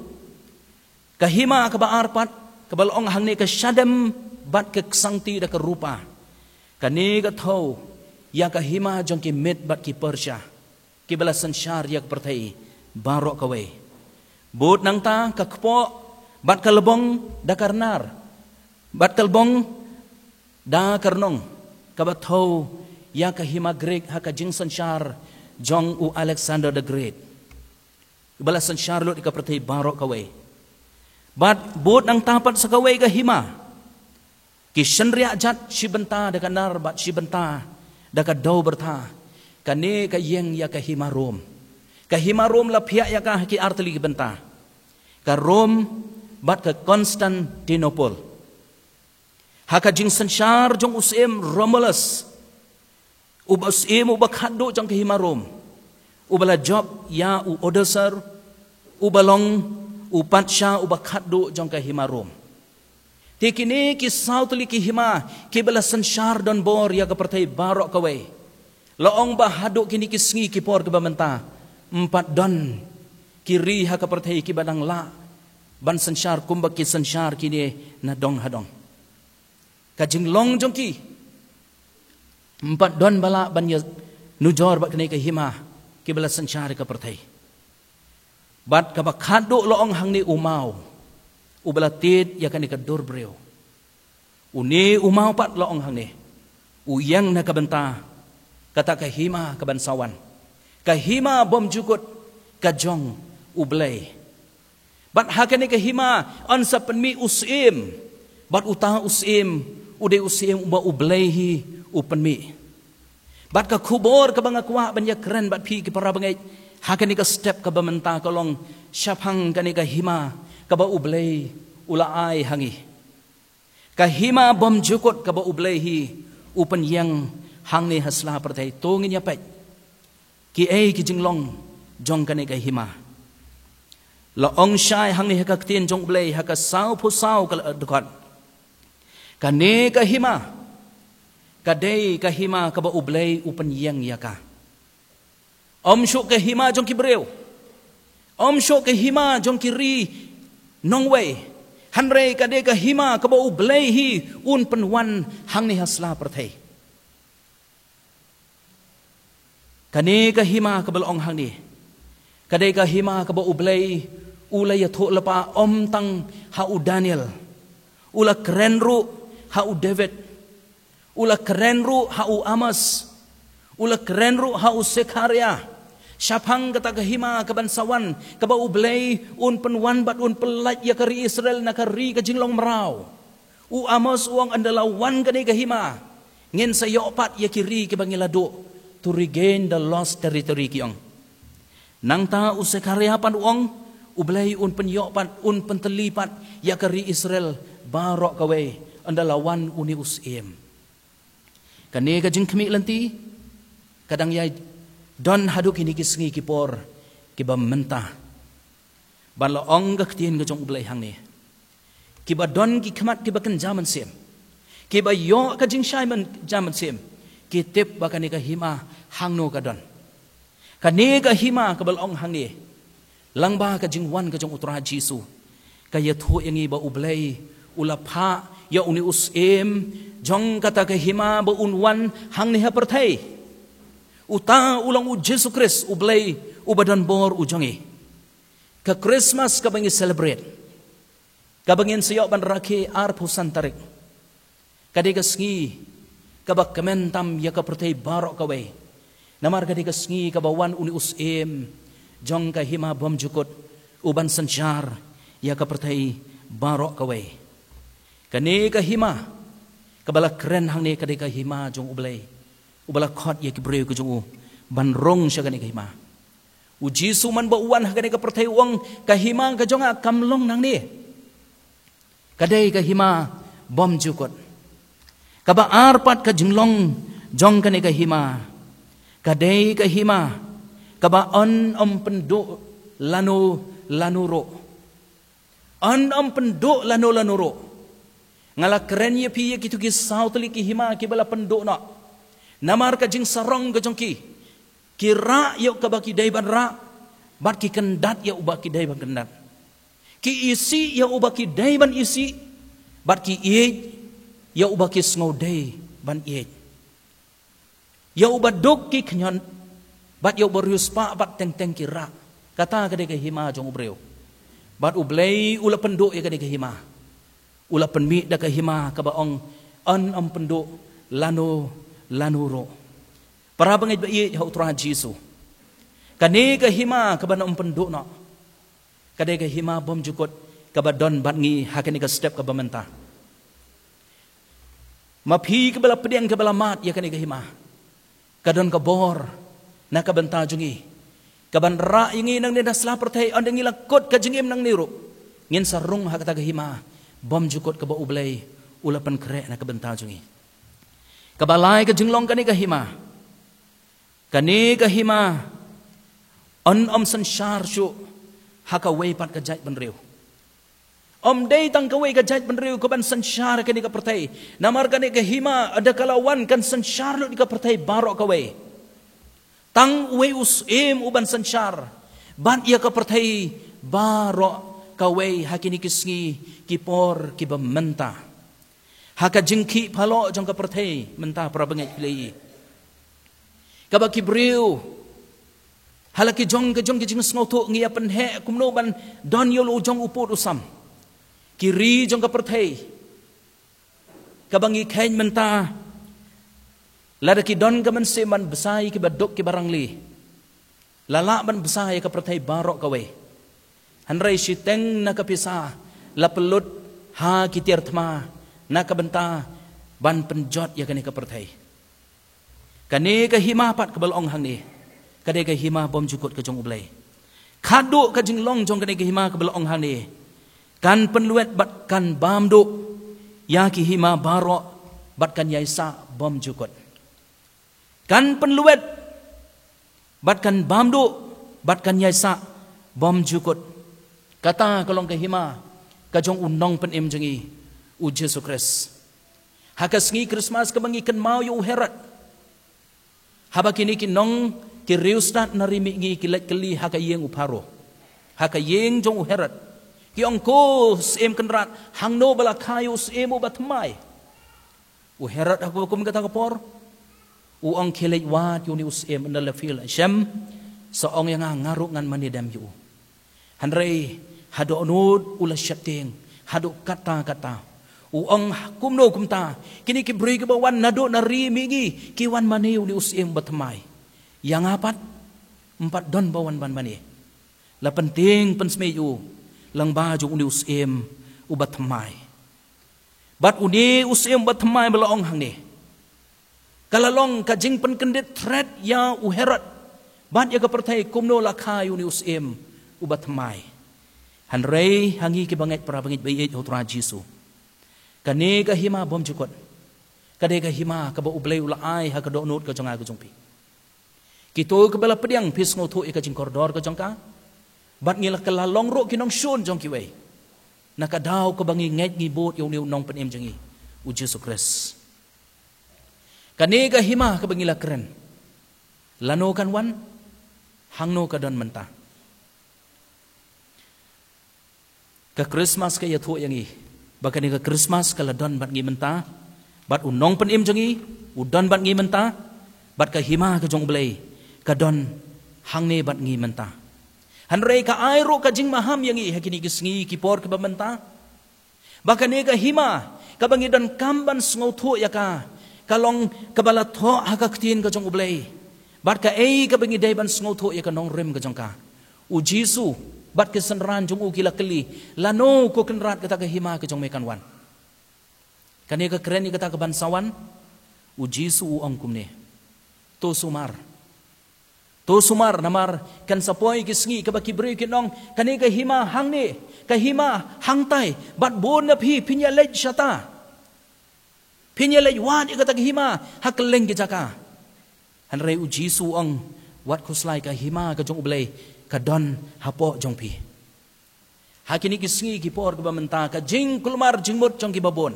Ka hima kaba ar pat, kaba la ong hangne, ka shadem bad ka ksangti da ka rupa, kane ka thew ïa ka hima jong ki Med bad ki Persia, kiba la synshar ïa ka pyrthei baroh kawei. Bad nangta ka kpoh bad ka lbong da ka rnar, bad ka lbong da ka rnong, kaba thew ïa ka hima Greek ha ka jingsynshar jong u Alexander the Great, ba la synshar lut ïa ka pyrthei baroh kawei. Bad bad nangta pat sa kawei ka hima, ki shynriah jat, shi bynta da ka nar bad shi bynta da ka dewbyrtha, kane ka ïeng ïa ka hima Rom. Ka hima Rom la phiah ïa ka ha ki ar tylli ki bynta, ka Rom bad ka Constantinople. Ha ka jingsynshar jong u syiem Romulus, uba syiem uba khatduh jong ka hima Rom, uba la jop ïa u Odoacer, uba long u patsha uba khatduh jong ka hima Rom. Te kine ki saw tylli ki hima kiba la synshar donbor ïa ka pyrthei baroh kawei, la ong ba haduh kine ki sngi ki por kiba mynta, ym pat don ki ri ha ka pyrthei kiba dang lah ban synshar kumba ki synshar kine na dong ha dong. Ka jinglong jong ki ym pat don ba lah ban ïa nujor bad kane ka hima kiba la synshar ïa ka pyrthei. Bad kaba khatduh la ong hangne u maw uba la tied ïa kane ka dur briew. Une u maw pat la ong hangne u ïeng na ka bynta kata ka hima kaban sa wan, ka hima bymjukut ka jong U Blei. Bad ha kane ka hima yn sa pynmih u syiem, bad uta u syiem u dei u syiem uba U Blei hi u pynmih. Bad ka khubor kaba nga kwah ban ïakren bad phi ki para bangeit ha kane ka step kaba mynta ka long shaphang kane ka hima kaba U Blei u la ai ha ngi. Ka hima bymjukut kaba U Blei hi u pynïeng hangne ha sla pyrthei. To ngin ïa peit kiei ki jinglong jong kane ka hima. La ong shai hangne ha ka ktien jong U Blei ha ka sawphew saw ka dkhot, kane ka hima ka dei ka hima kaba U Blei u pynïeng ïa ka. Ym shuh ka hima jong ki briew, ym shuh ka hima jong ki ri nongwei, hynrei ka dei ka hima kaba U Blei hi un pynwan hangne ha sla pyrthei. Kane ka hima kaba la ong hangne ka dei ka hima kaba U Blei u la ïathuh lypa ym tang ha u Daniel, u la kren ruh ha u David, u la kren ruh ha u Amos, u la kren ruh ha u Sekharia. Shaphang kata ka hima kaban sa wan kaba U Blei un pynwan bad un pyllait ïa ka ri Israel na ka ri ka jinglong mraw. U Amos u ong, ynda la wan kane ka hima, ngin sa ïoh pat ïa ki ri kiba ngi la duh, to regain the lost territory ki ong. Nangta u Sekharia pat u ong, U Blei un pynïoh pat, un pyntylli pat ïa ka ri Israel baroh kawei ynda la wan une u syiem. Kane ka jingkhmih lynti ka dang ïai don haduh kine ki sngi ki por kiba mynta. Bad la ong ka ktien ka jong U Blei hangne, kiba don ki khmat kiba kynja mynsiem, kiba ïoh ka jingshai kynja mynsiem, ki tip ba kane ka hima hangno ka don. Kane ka hima kaba la ong hangne, lyngba ka jingwan ka jong U Trai Jisu, ka ïathuh ïa ngi ba U Blei u la phah ïa une u syiem jong kata ka hima ba un wan hangne ha pyrthei. Uta u long U Jisu Khrist, U Blei uba donbor u jong ngi. Ka Christmas kaba ngi celebrate, kaba ngin sa ïoh ban rakhe arphew san tarik, ka dei ka sngi kaba kmen tam ïa ka pyrthei baroh kawei. Namar ka dei ka sngi kaba wan une u syiem jong ka hima bymjukut uban synshar ïa ka pyrthei baroh kawei. Kane ka hima kaba la kren hangne ka dei ka hima jong U Blei uba la khot ïa ki briew ka jong u ban rung sha kane ka hima. U Jisu man ba u wan ha kane ka pyrthei u ong, ka hima ka jong nga kam long nangne. Ka dei ka hima bymjukut. Kaba ar pat ka jinglong jong kane ka hima, ka dei ka hima kaba yn ym pynduh lano lano ruh. Yn ym pynduh lano lano ruh. Nga la kren ïa phi ïa kito ki saw tylli ki hima kiba la pynduh noh. Namar ka jingsarong ka jong ki, ki rah ïa kaba ki dei ban rah, bad ki kyndat ïa uba ki dei ban kyndat. Ki isih ïa uba ki dei ban isih, bad ki ïeit ïa uba ki sngew dei ban ïeit. Ïa uba duk ki khñiot, bad ïa uba riewspah bad teng teng ki rah. Kata ka dei ka hima jong u briew. Bad U Blei u la pynduh ïa kane ka hima. U la pynmih da ka hima kaba ong, yn ym pynduh lano lano ruh. Para bangeit ba ïeit ha U Trai Jisu, kane ka hima kaba ym pynduh noh, ka dei ka hima bymjukut kaba don bad ngi ha kane ka step kaba mynta. Ma phi kaba la pdiang kaba la mad ïa kane ka hima, ka don ka bor na ka bynta jong ngi, kaban rah ïa ngi nangne na sla pyrthei, ynda ngi la kut ka jingim nangne ruh, ngin sa rung ha kata ka hima bymjukut kaba U Blei u la pynkhreh na ka bynta jong ngi. Kaba lai ka jinglong kane ka hima, kane ka hima yn ym synshar shuh Ha kawei pat ka jaitbynriew. Ym dei tang kawei ka jaitbynriew kaban synshar ha kane ka pyrthei. Namar kane ka hima, lada ka la wan, kan synshar lut ïa ka pyrthei baroh kawei. Tang uwei u Syiem uban synshar bad ïa ka pyrthei baroh kawei ha kine ki sngi, ki por kiba mynta. Ha ka jingkhih paloh jong ka pyrthei mynta, para bangeit, phi la ïohi kaba ki briew ha la ki jong ka jong ki jingsngewthuh, ngi ïa pynheh kumno ban don ïa u jong u pud u sam. Ki ri jong ka pyrthei kaba ngi kheiñ mynta, lada ki don ka mynsiem ban bsa ïa kiba duk kiba rangli, la lah ban bsa ïa ka pyrthei baroh kawei. Hynrei shiteng na ka pisa la pynlut ha ki tiar thma na ka bynta ban pynjot ïa kane ka pyrthei. Kane ka hima pat kaba la ong hangne, ka dei ka hima bymjukut ka jong U Blei. Khadduh ka jinglong jong kane ka hima kaba la ong hangne, kan pynlwet bad kan bam duh ïa ki hima baroh bad kan ïaisah bymjukut. Kan pynlwet bad kan bam duh bad kan ïaisah bymjukut. Kata ka long ka hima ka jong u Nongpynim jong ngi, u Jisu Khrist. Ha ka sngi Krismas kaba ngi kynmaw ïa u Herod, haba kine ki nong, ki riewstad na ri mihngi ki leit kylli ha ka ïing u Pharaoh, ha ka ïing jong u Herod, ki ong, "Ko Syiem Kynrad, hangno ba la kha ïa u syiem uba thymmai?" U Herod ha kaba kum kata ka por u ong, "Khie leit wad ïa une u syiem, ynda la phi la shem, sa ong ïa nga, nga ruh ngan mane dem ïa u." Hynrei haduh nud u la sheptieng, haduh katta katta. U ong, "Kumno kumta? Kine ki briew kiba wan naduh na ri mihngi ki wan mane ïa une u syiem uba thymmai. Ïa nga pat, ym pat don ba wan ban mane." La pyntieng pynsmei ïa u lyngba jong une u syiem uba thymmai. Bad une u syiem uba thymmai ba la ong hangne, ka la long ka jingpynkyndit thret ïa u Herod bad ïa ka pyrthei, kumno la kha ïa une u syiem uba thymmai. Hynrei ha ngi kiba ngeit, para bangeit ba ïeit ha u Trai Jisu, kane ka hima bymjukut ka dei ka hima kaba U Blei u la ai ha ka dohnud ka jong nga ka jong phi. Kito kiba la pdiang, phi sngewthuh ïa ka jingkordor ka jong ka. Bad ngi la kylla long ruh ki nongshun jong kiwei, na ka daw kaba ngi ngeit ngi bud ïa une u Nongpynim jong ngi, u Jisu Khrist. Kane ka hima kaba ngi la kren, lano kan wan? Hangno ka don mynta? Ka Krismas ka ïathuh ïa ngi ba kane ka Krismas ka la don bad ngi mynta, bad u Nongpynim jong ngi u don bad ngi mynta, bad ka hima ka jong U Blei ka don hangne bad ngi mynta. Hynrei ka ai ruh ka jingmaham ïa ngi ha kine ki sngi ki por kiba mynta, ba kane ka hima kaba ngi donkam ban sngewthuh ïa ka, ka long kaba la thoh ha ka Ktien ka jong U Blei. Bad kaei kaba ngi dei ban sngewthuh ïa ka nongrim ka jong ka? U Jisu bad ki synran jong u ki la kylli, "Lano, ko Kynrad, kata ka hima ka jong me kan wan?" Kane ka kren ïa kata ka ban sa wan, u Jisu u ong kumne, "To sumar. To sumar, namar kan sa poi ki sngi kaba ki briew kin ong, 'Kane ka hima hangne, ka hima hangtai, bad bun na phi phin ïaleit shata. Phin ïaleit wad ïa kata ka hima ha kylleng ki jaka.'" Hynrei u Jisu u ong, "Wat khuslai, ka hima ka jong U Blei ka don hapoh jong phi." Ha kine ki sngi ki por kiba mynta, ka jingkulmar jingmut jong kiba bun,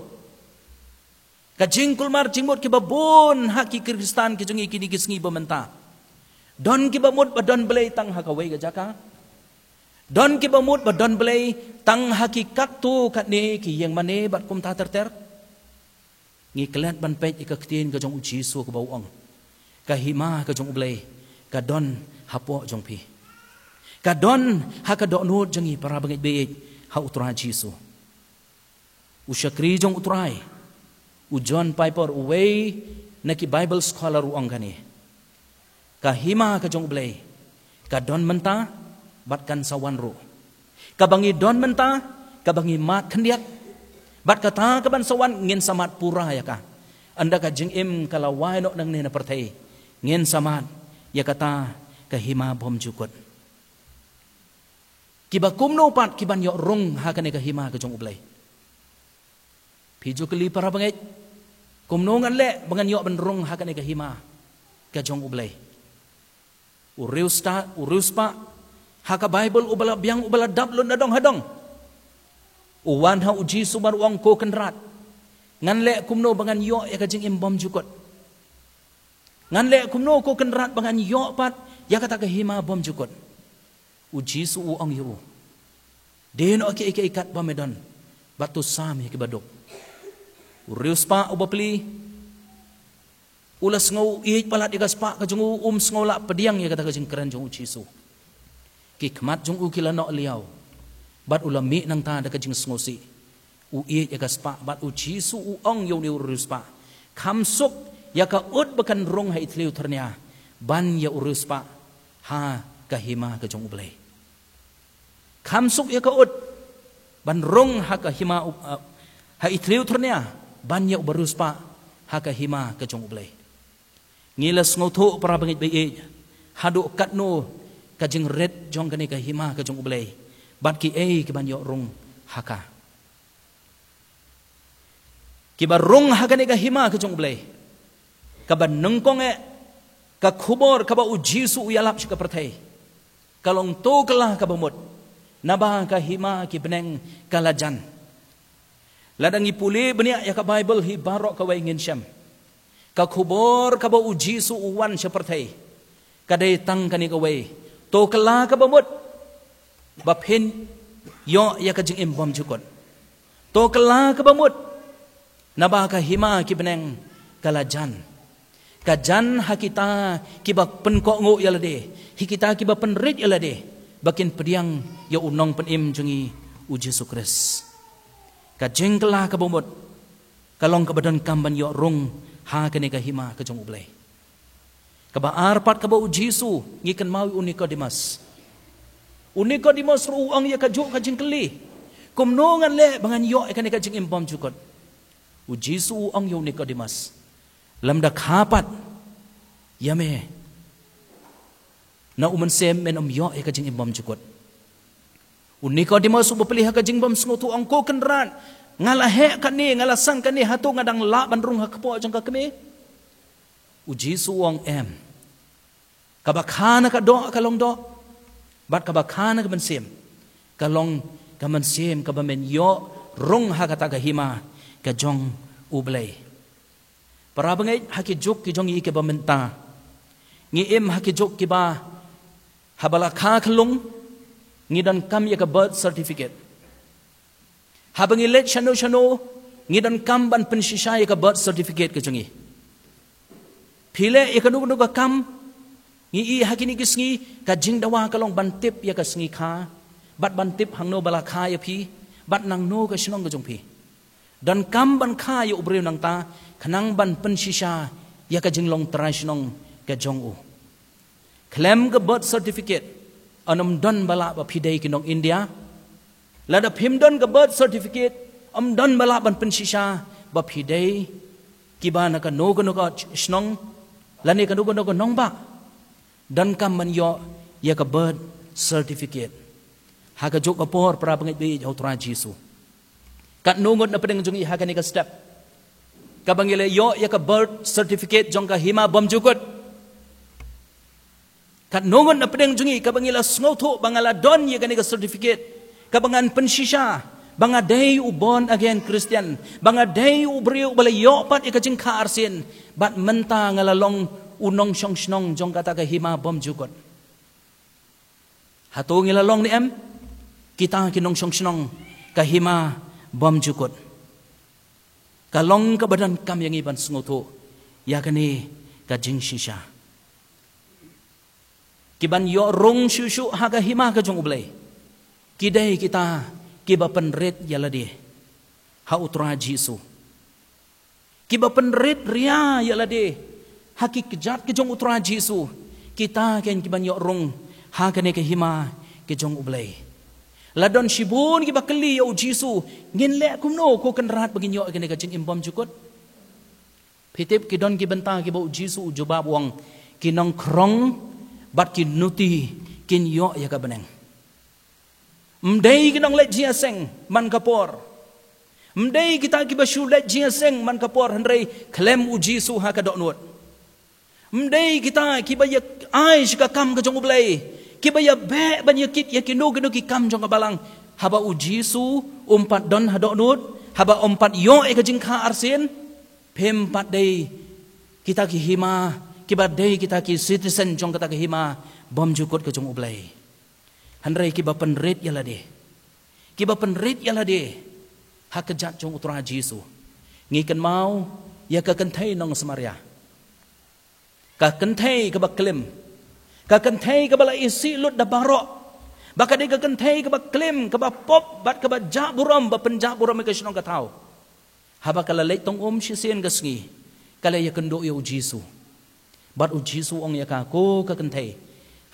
ka jingkulmar jingmut kiba bun ha ki Khristan ki jong ngi kine ki sngi ba mynta. Don kiba mut ba don Blei tang ha kawei ka jaka. Don kiba mut ba don Blei tang ha ki katto katne ki ïing mane bad kumta ter ter. Ngi klet ban peit ïa ka Ktien ka jong u Jisu kaba u ong, "Ka hima ka jong U Blei ka don hapoh jong phi. Ka don ha ka dohnud jong ngi, para bangeit ba ïeit ha u Trai Jisu." U shakri jong u Trai, u John Piper, uwei na ki Bible scholar, u ong kane, "Ka hima ka jong U Blei ka don mynta bad kan sa wan ruh. Kaba ngi don mynta, kaba ngi mad khyndiat, bad kata kaban sa wan ngin sa mad pura ïa ka. Ynda ka jingim ka la wai noh nangne na pyrthei, ngin sa mad ïa kata ka hima bymjukut." Kiba kumno pat kiban ïoh rung ha kane ka hima ka jong U Blei? Phi ju kylli, para bangeit, kumno ngan leh ba ngan ïoh ban rung ha kane ka hima ka jong U Blei? U riewspah, u riewspah Ha ka Baibl, uba la biang, uba la dap lut na dong ha dong, u wan ha u Jisu bad u ong, Ko Kynrad, ngan leh kumno ba ngan ïoh ïa ka jingim bymjukut? Ngan leh kumno, Ko Kynrad, ba ngan ïoh pat ïa kata ka hima bymjukut? U Jisu u ong ïa u, Die noh kiei kiei kat ba me don, bad to sam ïa kiba duk. U riewspah uba pli u la sngew ïeit palat ïa ka spah ka jong u, um sngew lah pdiang ïa kata ka jingkren jong u Jisu. Ki khmat jong u ki la noh liaw, bad u la mih nangta da ka jingsngewsih. U ïeit ïa ka spah, bad u Jisu u ong ïa une u riewspah, Kham suk ïa ka ut ba kan rung ha i thliew thyrnia ban ïa u riewspah ha ka hima ka jong U Blei. Kham suk ïa ka ut ban rung ha ka hima u, uh, ha i thliew thyrnia ban ïa u riewspah ha ka hima ka jong U Blei. Ngi la sngewthuh, para bangeit ba ïeit, haduh katno ka jingrit jong kane ka hima ka jong U Blei, bad kiei kiban ïoh rung ha ka. Kiba rung ha kane ka hima ka jong U Blei, kaba nyngkong eh, ka khubor kaba u Jisu u ïalap sha ka pyrthei ka long, To kylla kaba mut, naba ka hima ki bneng ka la jan. Lada ngi pule bniah ïa ka Baibl hi baroh kawei, ngin shem ka khubor kaba u Jisu u wan sha pyrthei ka dei tang kane kawei, To kylla kaba mut, ba phin ïoh ïa ka jingim bymjukut. To kylla kaba mut, naba ka hima ki bneng ka la jan. Ka jan ha kita kiba pynkohnguh ïa lade, ha kita kiba pynrit ïa lade, ba kin pdiang ïa u Nongpynim jong ngi, u Jisu Khrist. Ka jingkylla kaba mut ka long kaba donkam ban ïoh rung ha kane ka hima ka jong U Blei. Kaba ar pat kaba u Jisu, ngi kynmaw ïa u Nikodemus. U Nikodemus ruh u ong ïa kajuh ka jingkylli, Kumno ngan leh ba ngan ïoh ïa kane ka jingim bymjukut? U Jisu u ong ïa u Nikodemus, Lymda kha pat ïa me na u Mynsiem, men ym ïoh ïa ka jingim bymjukut. U Nikodemus uba plie ha ka jingbymsngewthuh u ong, Ko Kynrad, nga la heh kane, nga la sang kane, hato nga dang lah ban rung ha ka kpoh jong ka kmie? U Jisu u ong, Em. Kaba kha na ka doh ka long doh, bad kaba kha na ka mynsiem ka long ka mynsiem, kaba men ïoh rung ha kata ka hima ka jong U Blei. Para bangeit, ha ki juk ki jong ngi kiba mynta, ngi im ha ki juk kiba, haba la kha khyllung, ngi donkam ïa ka birth certificate. Haba ngi leit shano shano, ngi donkam ban pynshisha ïa ka birth certificate ka jong ngi. Phi leh ïa kano kano ka kam, ngi ïohi ha kine ki sngi, ka jingdawa ka long ban tip ïa ka sngi kha, bad ban tip hangno ba la kha ïa phi, bad nangno ka shnong ka jong phi. Donkam ban kha ïa u briew nangta, khnang ban pynshisha ïa ka jinglong trai shnong ka jong u. Khlem ka birth certificate, yn ym don ba lah ba phi dei ki nong India. Lada phim don ka birth certificate, ym don ba lah ban pynshisha ba phi dei kiba na kano kano ka shnong, lane kano kano ka nongbah. Donkam ban ïoh ïa ka birth certificate. Ha ka juk ka por, para bangeit ba ïeit ha u Trai Jisu, katno ngut na pdeng jong ngi ha kane ka step, kaba ngi la ïoh ïa ka birth certificate jong ka hima bymjukut? Katno ngut na pdeng jong ngi kaba ngi la sngewthuh ba nga la don ïa kane ka certificate, kaba ngan pynshisha ba nga dei u born again Christian, ba nga dei u briew ba la ïoh pat ïa ka jingkha arsien, bad mynta nga la long u nongshong shnong jong kata ka hima bymjukut? Hato ngi la long ne em kita ki nongshong shnong ka hima bymjukut? Ka long kaba donkam ïa ngi ban sngewthuh ïa kane ka jingshisha. Kiban ïoh rung shuh shuh ha ka hima ka jong U Blei, ki dei kita kiba pynrit ïa lade ha u Trai Jisu, kiba pynrit ria ïa lade ha ki kjat ki jong u Trai Jisu. Kita keiñ kiban ïoh rung ha kane ka hima ka jong U Blei. La don shibun kiba kylli ïa u Jisu, Ngin leh kumno, ko Kynrad, ba ngin ïoh ïa kane ka jingim bymjukut? Phi tip, ki don ki bynta kiba u Jisu u jubab u ong, Ki nongkhrong bad ki nuti kin ïoh ïa ka bneng. Ym dei ki nongleit jingïaseng man ka por. Ym dei kita kiba shu leit jingïaseng man ka por hynrei khlem u Jisu ha ka dohnud. Ym dei kita kiba ïa ai sha ka kam ka jong U Blei, Kiba ïa beh ban ïa kit ïa kino kino ki kam jong ka balang. Haba u Jisu um pat don ha dohnud, haba um pat ïoh ïa ka jingkha arsien, phim pat dei kita ki hima, kiba dei kita ki citizen jong kata ka hima bymjukut ka jong U Blei. Hynrei kiba pynrit ïa lade, kiba pynrit ïa lade ha ka jait jong U Trai Jisu. Ngi kynmaw ïa ka kynthei nong Samaria. Ka kynthei kaba klim, ka kynthei kaba la isih lut da baroh, ba ka dei ka kynthei kaba klim, kaba pop bad kaba jah burom, ba pynjah burom ïa ka shnong ka thaw. Haba ka la leit tong um shisien ka sngi, ka la ïakynduh ïa u Jisu. Bad u Jisu u ong ïa ka, ko ka kynthei,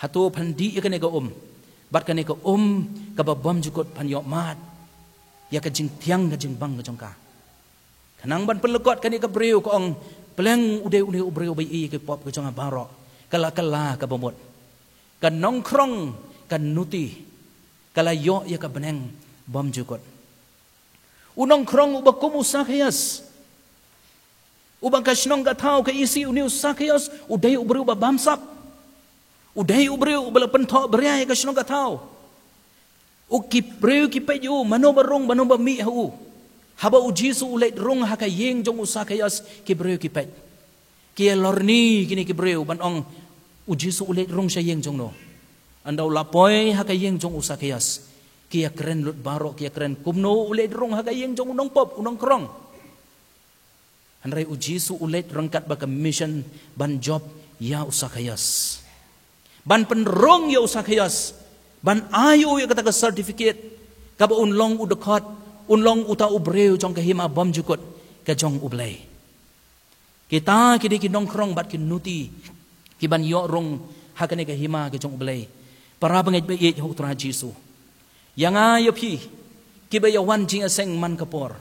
hato phan dih ïa kane ka um, bad kane ka um kaba bymjukut phan ïoh mad ïa ka jingthiang ka jingbang ka jong ka? Khnang ban pynlyngkot kane ka briew, ka ong, pleng u dei une u briew ba ïohi ïa ki pop ka jong nga baroh. Ka la kylla kaba mut, ka nongkhrong, ka nuti, ka la ïoh ïa ka bneng bymjukut. U nongkhrong uba kum u Sakhios, uba ka shnong ka thaw ka isih, une u Sakhios u dei u briew ba bamsap. U dei u briew uba la pynthoh bria ïa ka shnong ka thaw. U, ki briew ki peit ïa u, mano ba rung, mano ba mih ha u. Haba u Jisu u leit rung ha ka ïing jong u Sakhios, ki briew ki peit. Ki ïalorni kine ki briew ban ong, u Jisu u leit rung sha ïing jong no? Ynda u la poi ha ka ïing jong u Sakhios, ki ïakren lut baroh, ki ïakren, kumno u leit rung ha ka ïing jong u nongpop, u nongkhrong? Hynrei u Jisu u leit ryngkat bad ka mission ban jop ïa u Sakhios, ban pynrung ïa u Sakhios, ban ai ïa u ïa kata ka certificate kaba un long u dkhot, un long uta u briew jong ka hima bymjukut ka jong U Blei. Kita ki dei ki nongkhrong bad ki nuti ki ban ïoh rung ha kane ka hima ka jong U Blei. Para bangeit ba ïeit ha U Trai Jisu, ïa nga ïa phi, kiba ïa wan jingïaseng man ka por,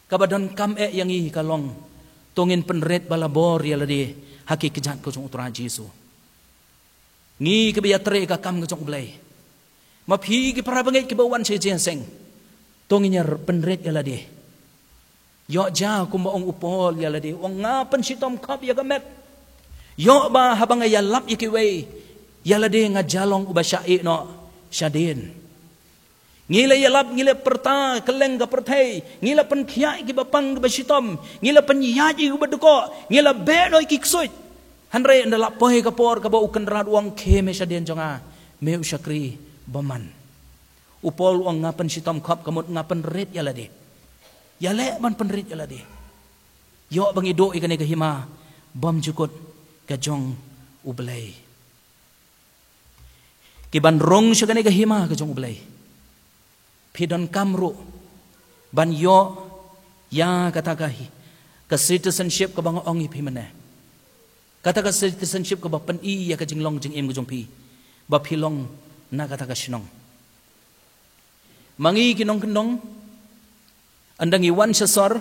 kaba donkam eh ïa ngi ka long, to ngin pynrit balabor ïa lade ha ki kjat ka jong U Trai Jisu. Ngi kiba ïatrei ka kam ka jong U Blei, ma phi ki para bangeit kiba wan sha jingïaseng, to ngin ïa pynrit ïa lade. Ïoh jia kumba ong u Paul ïa lade, u ong, nga pynshitom khop ïa ka met. Ïoh ba haba nga ïalap ïa kiwei, ïa lade nga jia long uba shah ïeh noh shadien. Ngi la ïalap, ngi la pyrta kylleng ka pyrthei, ngi la pynkhiah ïa kiba pang kiba shitom, ngi la pynïaid ïa kiba dkoh, ngi la beh noh ïa ki ksuid. Hynrei ynda la poi ka por kaba u Kynrad u ong, khie me shadien jong nga, me u shakri bymman. U Paul u ong, nga pynshitom khop, ka mut nga pynrit ïa lade. Ïaleh ban pynrit ïa lade. Ïoh ba ngi duh ïa kane ka hima bymjukut ka jong U Blei. Ki ban rung sha kane ka hima ka jong U Blei, phi donkam ruh ban ïoh ïa kata ka hi, ka citizenship kaba nga ong ïa phi mynne. Kata ka citizenship kaba pyni ïa ka jinglong jingim ka jong phi, ba phi long na kata ka shnong. Ma ngi ki nongkyndong, ynda ngi wan sha sor,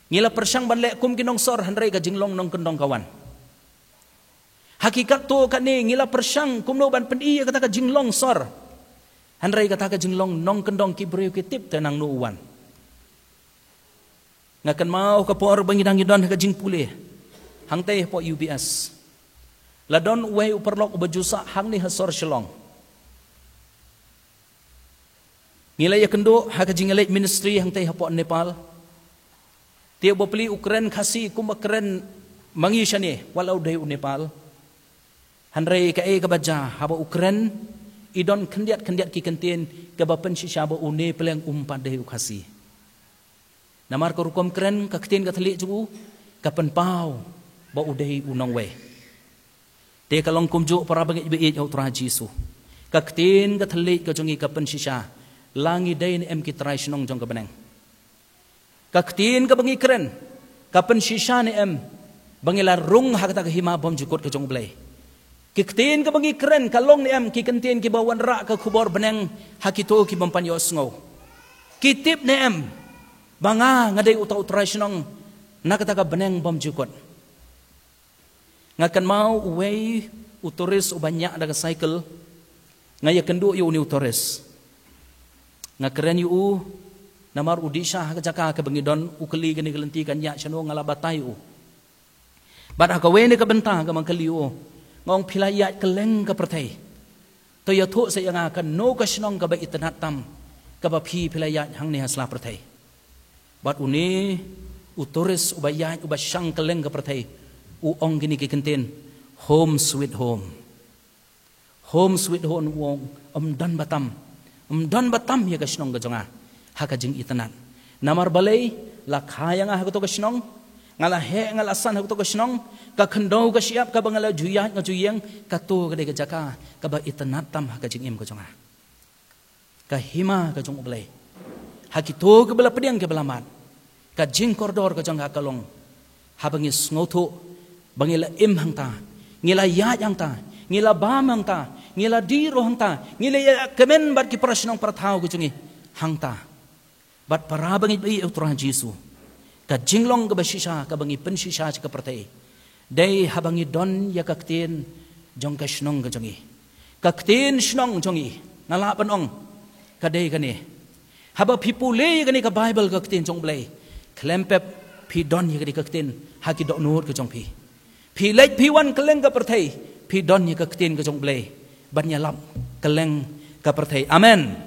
ngi la pyrshang ban leh kum ki nongsor, hynrei ka jinglong nongkyndong ka wan. Ha ki katto katne ngi la pyrshang kumno ban pyni ïa kata ka jinglong sor, hynrei kata ka jinglong nongkyndong, ki briew ki tip te nangno u wan. Nga kynmaw ka por ba ngi dang ïadon ha ka jingpule hangtei hapoh U B S, la don uwei u paralok uba ju sah hangne ha sor Shillong. Ngi la ïakynduh ha ka jingïaleit ministry hangtei hapoh Nepal. Te uba plie u kren Khasi kumba kren ma ngi shane, wat la u dei u Nepal. Hynrei kaei kaba jia, haba u kren, i don khyndiat khyndiat ki kyntien kaba pynshisha ba une pleng um pat dei u Khasi. Namar ka rukom kren, ka ktien ka thylliej jong u ka pynpaw ba u dei u nongwei. Te ka long kumjuh, para bangeit ba ïeit ha U Trai Jisu, ka ktien ka thylliej ka jong ngi ka pynshisha la ngi dei ne em ki trai shnong jong ka bneng. Ka ktien kaba ngi kren ka pynshisha ne em ba ngi la rung ha kata ka hima bymjukut ka jong U Blei. Ki ktien kaba ngi kren ka long ne em ki kyntien kiba wanrah ka khubor bneng ha kito ki bym pat ïohsngew? Ki tip ne em ba nga, nga dei uta u trai shnong na kata ka bneng bymjukut? Nga kynmaw uwei u tourist uba ñiah da ka cycle. Nga ïakynduh ïa une u tourist, nga kren ïa u, namar u dih sha ha ka jaka kaba ngi don, u kylli kane ka lynti ka ñiah shano, nga la batai ïa u. Bad ha kawei na ka bynta kaba nga kylli ïa u, Nga ong phi la ïaid kylleng ka pyrthei. To ïathuh sa ïa nga kano ka shnong kaba itynnad tam, kaba phi phi la ïaid hangne ha sla pyrthei. Bad une u tourist uba ïaid, uba shang kylleng ka pyrthei, u ong kine ki kyntien, "Home sweet home." "Home sweet home," u ong, "ym don ba tam. Ym don ba tam ïa ka shnong ka jong nga ha ka jingitynnad. Namar balei? La kha ïa nga ha kato ka shnong. Nga la heh, nga la san ha kato ka shnong. Ka khyndew ka shyiap kaba nga la ju ïaid, nga ju ïeng, kato ka dei ka jaka kaba itynnad tam ha ka jingim ka jong nga." Ka hima ka jong U Blei ha kito kiba la pdiang, kiba la mad. Ka jingkordor ka jong ka ka long haba ngi sngewthuh ba ngi la im hangta, ngi la ïaid hangta, ngi la bam hangta, ngi la die ruh hangta, ngi la ïakmen bad ki para shnong para thaw ka jong ngi hangta. Bad para bangeit ba ïeit ha U Trai Jisu, ka jinglong kaba shisha kaba ngi pynshisha sha ka pyrthei dei haba ngi don ïa ka ktien jong ka shnong ka jong ngi. Ka ktien shnong jong ngi, nga lah ban ong, ka dei kane. Haba phi pule ïa kane ka Baibl, ka ktien jong U Blei, khlem pep phi don ïa kane ka ktien ha ki dohnud ka jong phi. Phi leit phi wan kylleng ka pyrthei, phi don ïa ka ktien ka jong U Blei ban ïalap kylleng ka pyrthei. Amen.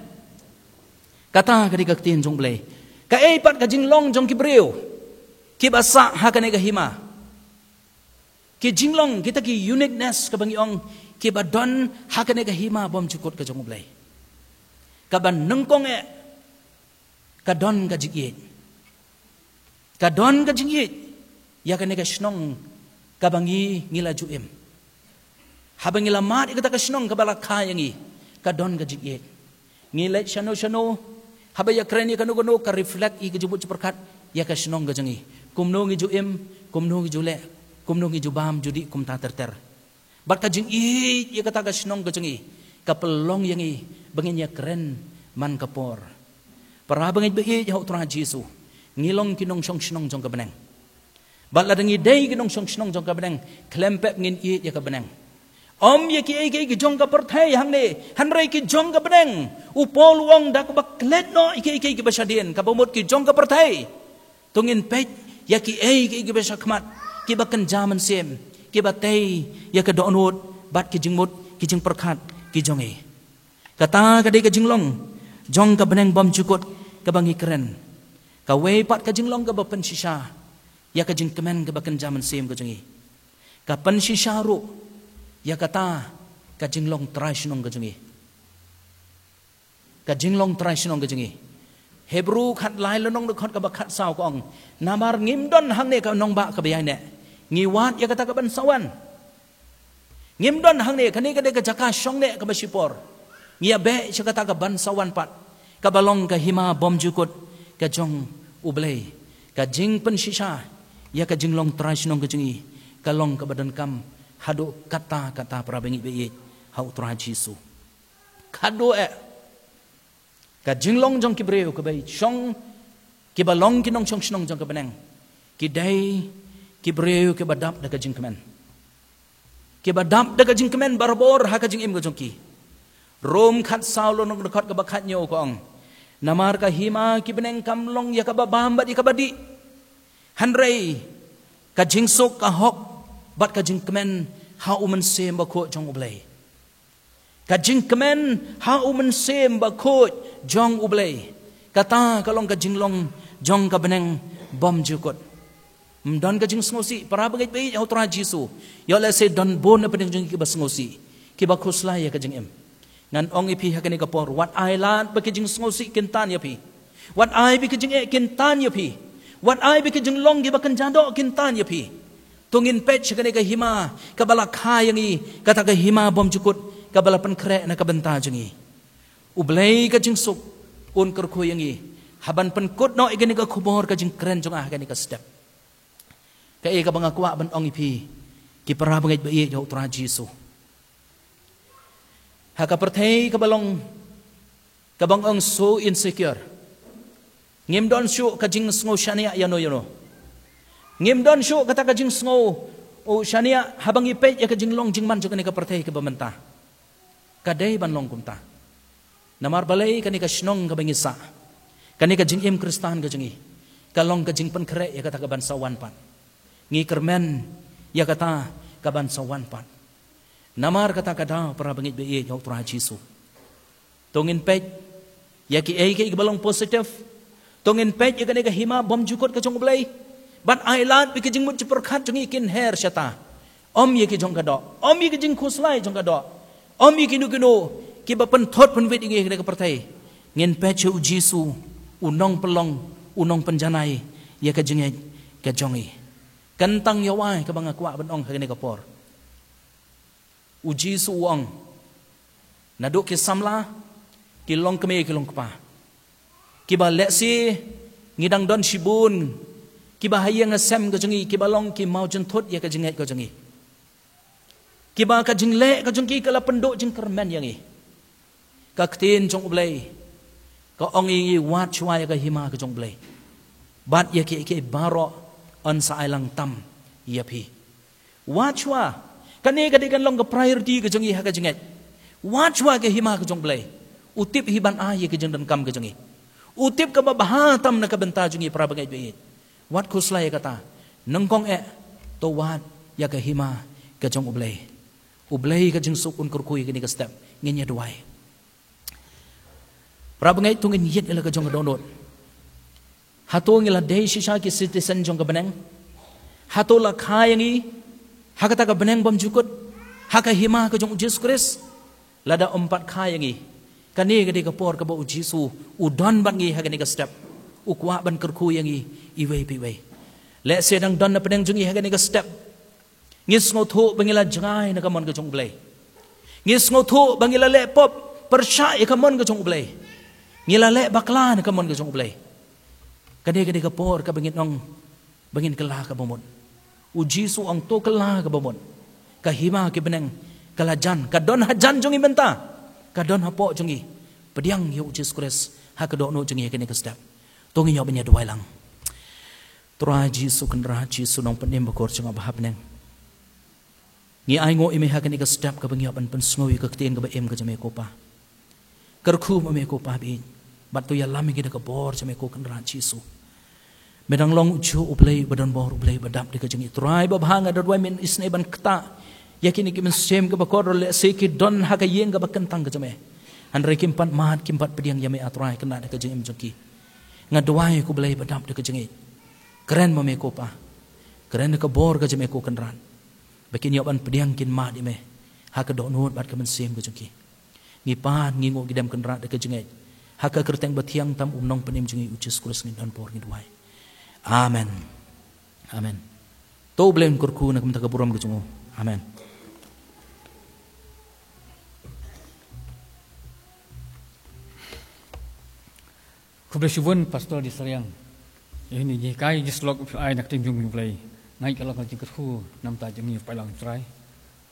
Kata ka dei ka ktien jong U Blei. Kaei pat ka jinglong jong ki briew kiba sah ha kane ka hima? Ki jinglong, kita ki uniqueness kaba ngi ong, kiba don ha kane ka hima bymjukut ka jong U Blei. Kaba nyngkong eh, ka don ka jingïeit. Ka don ka jingïeit ïa kane ka shnong kaba ngi, ngi la ju im. Haba ngi la mad ïa kata ka shnong kaba la kha ïa ngi, ka don ka jingïeit. Ngi leit shano shano, haba ïakren ïa kano kano, ka reflect ïa ka jingmut jingpyrkhat ïa ka shnong ka jong ngi. Kumno ngi ju im, kumno ngi ju leh, kumno ngi ju bam ju dih, kumta ter ter. Bad ka jingïeit ïa kata ka shnong ka jong ngi ka pynlong ïa ngi ba ngin ïakren man ka por. Para bangeit ba ïeit ha U Trai Jisu, ngi long ki nongshong shnong jong ka bneng. Bad lada ngi dei ki nongshong shnong jong ka bneng, khlem pep ngin ïeit ïa ka bneng. Ym ïa kiei kiei ki jong ka pyrthei hangne, hynrei ki jong ka bneng. U Paul u ong, da kaba klet noh ïa kiei kiei kiba shadien, kaba mut ki jong ka pyrthei. To ngin peit ïa kiei kiei kiba shakhmat, kiba kynja mynsiem, kiba tei ïa ka dohnud bad ki jingmut ki jingpyrkhat ki jong ngi. Kata ka dei ka jinglong jong ka bneng bymjukut kaba ngi kren. Kawei pat ka jinglong kaba pynshisha ïa ka jingkmen kaba kynja mynsiem ka jong ngi, ka pynshisha ruh ïa kata ka jinglong trai shnong ka jong ngi. Ka jinglong trai shnong ka jong ngi. Hebru khatlai, lynnong dkhot kaba khatsaw ka ong, namar ngim don hangne ka nongbah kaba ïaineh, ngi wad ïa kata ka ban sa wan. Ngim don hangne, kane ka dei ka jaka shong neh kaba shipor. Ngi ïa beh sha kata ka ban sa wan pat, kaba long ka hima bymjukut ka jong U Blei. Ka jingpynshisha ïa ka jinglong trai shnong ka jong ngi ka long kaba donkam haduh katta katta, para bangeit ba ïeit ha U Trai Jisu. Khadduh eh, ka jinglong jong ki briew kiba shong, kiba long ki nongshong shnong jong ka bneng, ki dei ki briew kiba dap da ka jingkmen. Kiba dap da ka jingkmen barabor ha ka jingim ka jong ki. Rom khatsaw, lynnong dkhot kaba khathynñiew ka ong, namar ka hima ki bneng kam long ïa kaba bam bad ïa kaba dih, hynrei ka jingsuk, ka hok bad ka jingkmen ha U Mynsiem Bakhuid jong U Blei. Ka jingkmen ha U Mynsiem Bakhuid jong U Blei, kata ka long ka jinglong jong ka bneng bymjukut. Ym don ka jingsngewsih, para bangeit ba ïeit ha U Trai Jisu. Ïoh lehse don bun na pdeng jong ngi kiba sngewsih, kiba khuslai ïa ka jingim. Ngan ong ïa phi ha kane ka por, wat ai lad ba ki jingsngewsih kin tan ïa phi. Wat ai ba ki jingeh kin tan ïa phi. Wat ai ba ki jinglong kiba kynja doh kin tan ïa phi. To ngin peit sha kane ka hima kaba la kha ïa ngi, kata ka hima bymjukut kaba la pynkhreh na ka bynta jong ngi. U Blei ka jingsuk un kyrkhu ïa ngi haban pynkut noh ïa kane ka khubor ka jingkren jong nga ha kane ka step. Kaei kaba nga kwah ban ong ïa phi, ki para bangeit ba ïeit ha U Trai Jisu, ha ka pyrthei kaba long, kaba nga ong so insecure, ngim don shuh ka jingsngew shaniah ïano ïano. Ngim don shuh kata ka jingsngew, oh, shaniah haba ngi peit ïa ka jinglong jingman jong kane ka pyrthei kaba mynta. Ka dei ban long kumta. Namar balei? Kane ka shnong kaba ngi sah, kane ka jingim Khristan ka jong ngi, ka long ka jingpynkhreh ïa kata ka ban sa wan pat. Ngi kyrmen ïa kata ka ban sa wan pat. Namar kata ka daw, para bangeit ba ïeit ha u Trai Jisu, to ngin peit ïa kiei kiei kiba long positive. To ngin peit ïa kane ka hima bymjukut ka jong U Blei. Bad ai lad ba ki jingmut jingpyrkhat jong ngi kin her shata. Ym ïa ki jong ka doh, ym ïa ki jingkhuslai jong ka doh, ym ïa kino kino kiba pynthut pynwit ïa ngi ha kane ka pyrthei. Ngin peit sha u Jisu, u nongpynlong, u nongpynjanai ïa ka jingngeit ka jong ngi. Kyntang ïa wei kaba nga kwah ban ong ha kane ka por. U Jisu u ong, naduh ki samla, ki longkmie, ki longkpa, kiba lehse ngi dang don shibun kiba ha ïing ha sem ka jong ngi kiba long ki mawjynthut ïa ka jingngeit ka jong ngi, kiba ka jingleh ka jong ki ka la pynduh jingkyrmen ïa ngi. Ka ktien jong U Blei ka ong ïa ngi, wad shuwa ïa ka hima ka jong U Blei, bad ïa kiei kiei baroh yn sa ai lang tam ïa phi. Wad shuwa. Kane ka dei kan long ka priority ka jong ngi ha ka jingngeit. Wad shuwa ka hima ka jong U Blei. U tip hi ban ai ïa ka jingdonkam ka jong ngi. U tip kaba bha tam na ka bynta jong ngi, para bangeit ba ïeit. Wat khuslai ïa kata. Nyngkong eh, to wad ïa ka hima ka jong U Blei. U Blei ka jingsuk un kyrkhu ïa kane ka step. Ngin ïa duwai. Para bangeit, to ngin ïit ïa la ka jong ka dohnud. Hato ngi la dei shisha ki citizen jong ka bneng? Hato la kha ïa ngi ha kata ka bneng bymjukut ha ka hima ka jong u Jisu Khrist? Lada ym pat kha ïa ngi, kane ka dei ka por kaba u Jisu u don bad ngi ha kane ka step. U kwah ban kyrkhu ïa ngi iwei pa iwei. Lehse dang don na pdeng jong ngi ha kane ka step. Ngi sngewthuh ba ngi la jngai na ka mon ka jong U Blei. Ngi sngewthuh ba ngi la leh pop pyrshah ïa ka mon ka jong U Blei. Ngi la leh bakla na ka mon ka jong U Blei. Kane ka dei ka por kaba ngin ong ba ngin kylla kaba mut. U Jisu u ong to kylla kaba mut. Ka hima ki bneng ka la jan, ka don hajan jong ngi mynta, ka don hapoh jong ngi. Pdiang ïa u Jisu Khrist ha ka dohnud jong ngi ha kane ka step. To ngin ïoh ban ïa duwai lang. Trai Jisu Kynrad, Jisu Nongpynim bakor jong nga ba ha bneng. Ngi ainguh ïa me ha kane ka step kaba ngi ïoh ban pynsngew ïa ka ktien kaba im ka jong me ko Pa. Kyrkhu ma me ko Pa baieit. Bad to ïalam ïa ngi da ka bor jong me ko Kynrad Jisu. Me dang long ujuh U Blei ba don bor, U Blei ba dap da ka jingngeit. Trai babha, nga da duwai men isynei ban ktah ïa kine ki mynsiem kiba kordor, lehse ki don ha ka ïing kaba kyntang ka jong me. Hynrei kim pat mad, kim pat pdiang ïa me, A Trai, kynrad da ka jingim jong ki. Nga duwai ko Blei ba dap da ka jingngeit. Kren ma me ko Pa. Kren da ka bor ka jong me ko Kynrad. Ba kin ïoh ban pdiang, kin mad ïa me ha ka dohnud bad ka mynsiem ka jong ki. Ngi pan, ngi nguh, ngi dem Kynrad da ka jingngeit. Ha ka kyrteng ba thiang tam U Nongpynim jong ngi U Jisu Khrist ngin don bor, ngi duwai. Amen. Amen. To U Blei un kyrkhu na ka bynta ka burom ka jong u. Amen. Khublei shibun Pastor Disariang. Ïa kine ki jinghikai, ki jingsyllok phi ai na ka ktien jong U Blei. Nga ngeit ka long ka jingkyrkhu na ka bynta jong ngi ïa u paidlang Trai.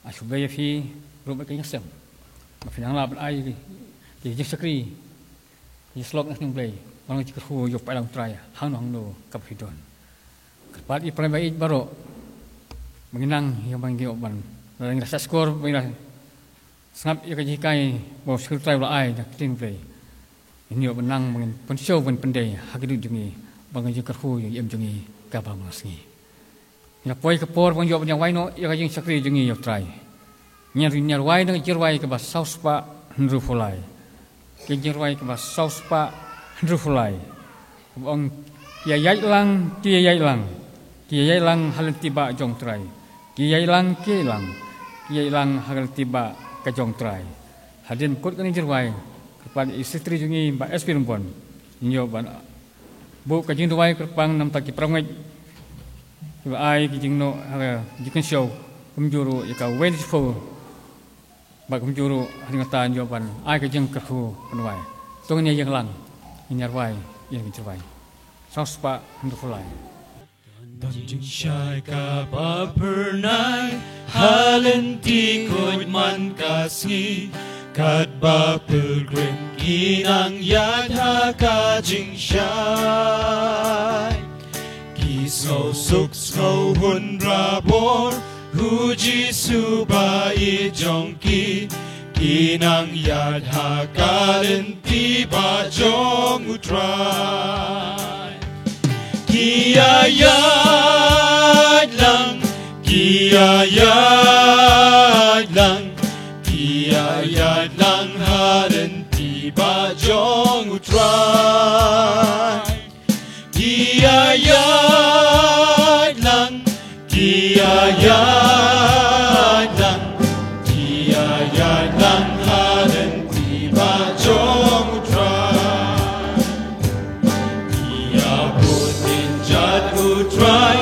Ai khublei ïa phi ruh bad ka ïing ka sem ba phi nang lah ban ai ki jingshakri, ki jingsyllok na ka ktien U Blei ban long ka jingkyrkhu ïa u paidlang Trai hangno hangno kaba phi don. Kyrpad ïa phi baroh ba ngin nang ïa ba ngin ïoh ban, lada ngi la shah shkor, ba ngin la sngap ïa ka jinghikai ba u Shakri Trai u la ai na ka ktien U Blei, ngin ïoh ban nang ba ngin pynsngew, ban pyndei ha ka dohnud jong ngi, ba ngin jingkyrkhu ïa ka im jong ngi kaba man la sngi. Ngi la poi ka por ba ngin ïoh ban ïa wai noh ïa ka jingshakri jong ngi ïa u Trai. Ngin ïa rwai na ka jingrwai kaba saw spah hynriewphew lai. Ka jingrwai kaba saw spah hynriewphew lai. Kaba ong, ki ïaid lang, ki ïaid lang, ki ïaid lang ha lynti bah jong u Trai. Ki ïaid lang, ki ïaid lang, ki ïaid lang ha lynti bah ka jong u Trai. Hadien ba kut kane ka jingrwai, kyrpad ïa i Secretary jong ngi Bah S P Rymbon, ngin ïoh ban buh ka jingduwai kyrpang na ka bynta ki parangeit kiba ai ki jingnoh ha ka jingkynshew, kumjuh ruh ïa ka wei na shiphew. Bad kumjuh ruh hadien kata ngin ïoh ban ai ka jingkyrkhu ban duwai. To ngin ïa ïeng lang, ngin ïa rwai ïa ka jingduwai. Saw spah hynriewphew lai. Don jingshai kaba phyrnai ha lynti khuid man ka sngi, katba pilgrim ki nang ïaid ha ka jingshai. Ki sngewsuk sngewhun barabor, u Jisu ba ïeit jong ki, ki nang ïaid ha ka lynti bah jong u Trai. Ki ïaid lang, ki ïaid lang, Trai. Ki ïaid lang, ki ïaid lang, ki ïaid lang ha lynti ba jong U Trai. Ki ïabud kynjat U Trai,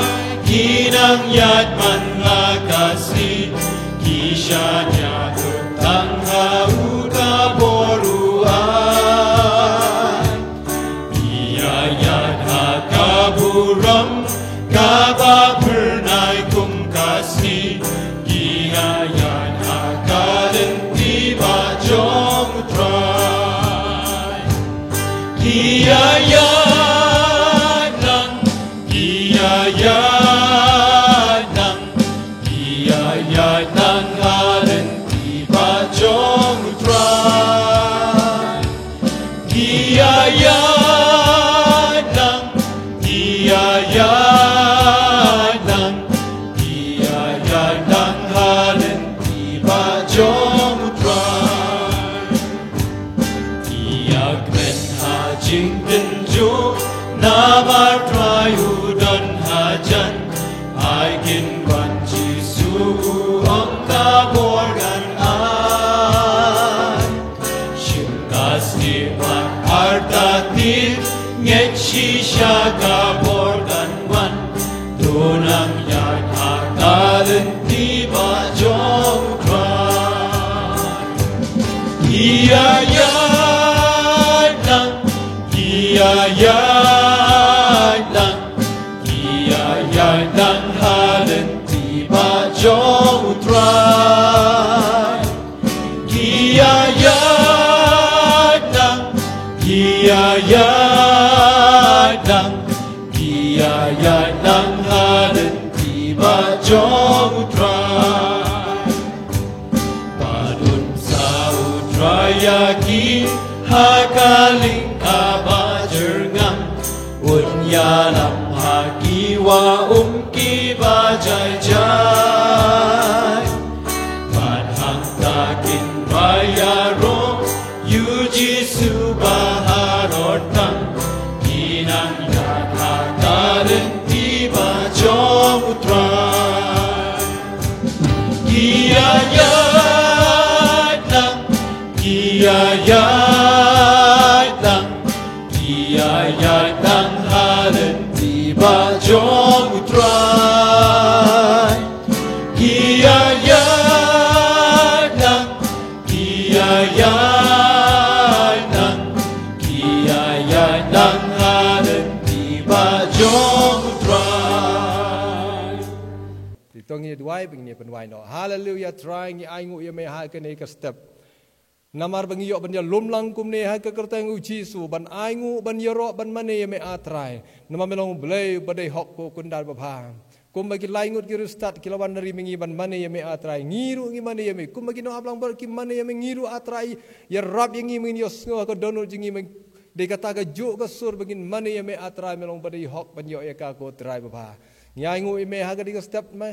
ki nang ïaid man la ka sngi, ki shaniah tang ha uta bor u ai. Ki ïaid ha ka burom kaba phyrnai kum ka sngi, ki ïaid ha ka lynti ba jong U Trai. Ki ïaid lang, ki ïaid lang, ki ïaid lang ha lynti ba jong U Trai. Ki ïaid lang, ki ïaid lang, ki ïaid lang ha lynti ba jong U Trai. Ki ïakmen ha jingtynjuh namar Trai u don hajan. Ai kin wan Jisu, u ong ka bor ngan ai. Shim ka snieh bad artatien, ngeit shisha ka bor kan wan. To nang ïaid ha ka lynti ba jong U Trai. Ki ïaid lang, ki ïaid lang, ki ïaid lang ha lynti ba jong U Trai. Ki ïaid lang, ki ïaid lang, ki ïaid lang ha lynti ba jong U Trai. Bad un sa U Trai ïa ki ha ka lieng kaba jyrngam. Un ïalam ha ki wah um kiba jai jai. Bad hangta kin rai ïaroh ïa U Jisu ba halor tam. Ki nang ïaid ha ka lynti ba jong U Trai. Ki ïaid lang, ki ïaid lang, ki ïaid lang ha lynti ba jong U Trai. Ki ïaid lang, ki ïaid lang, ki ïaid lang ha lynti ba jong U Trai. Te to ngin ïa duwai, ba ngin ïa pynduwai noh. Haleluya, Trai, ngi ainguh ïa me ha kane ka step. Namar ba ngi ïoh ban ïalum lang kumne ha ka kyrteng U Jisu, ban ainguh, ban ïaroh, ban mane ïa me, A Trai. Namar me long U Blei uba dei hok, ko Khundar babha. Kumba ki lai ngut ki riewstad ki la wan na ri me ngi ban mane ïa me, A Trai. Ngi ruh ngi mane ïa me. Kumba ki nongap lang baroh ki mane ïa me, ngi ruh, A Trai, ïarap ïa ngi, me ngin ïohsngew ha ka dohnud jong ngi, me dei kata kajuh ka sur ba ngin mane ïa me, A Trai, me long uba dei hok ban ïoh ïa ka, ko Trai babha. Ngi ainguh ïa me ha kane ka step, me.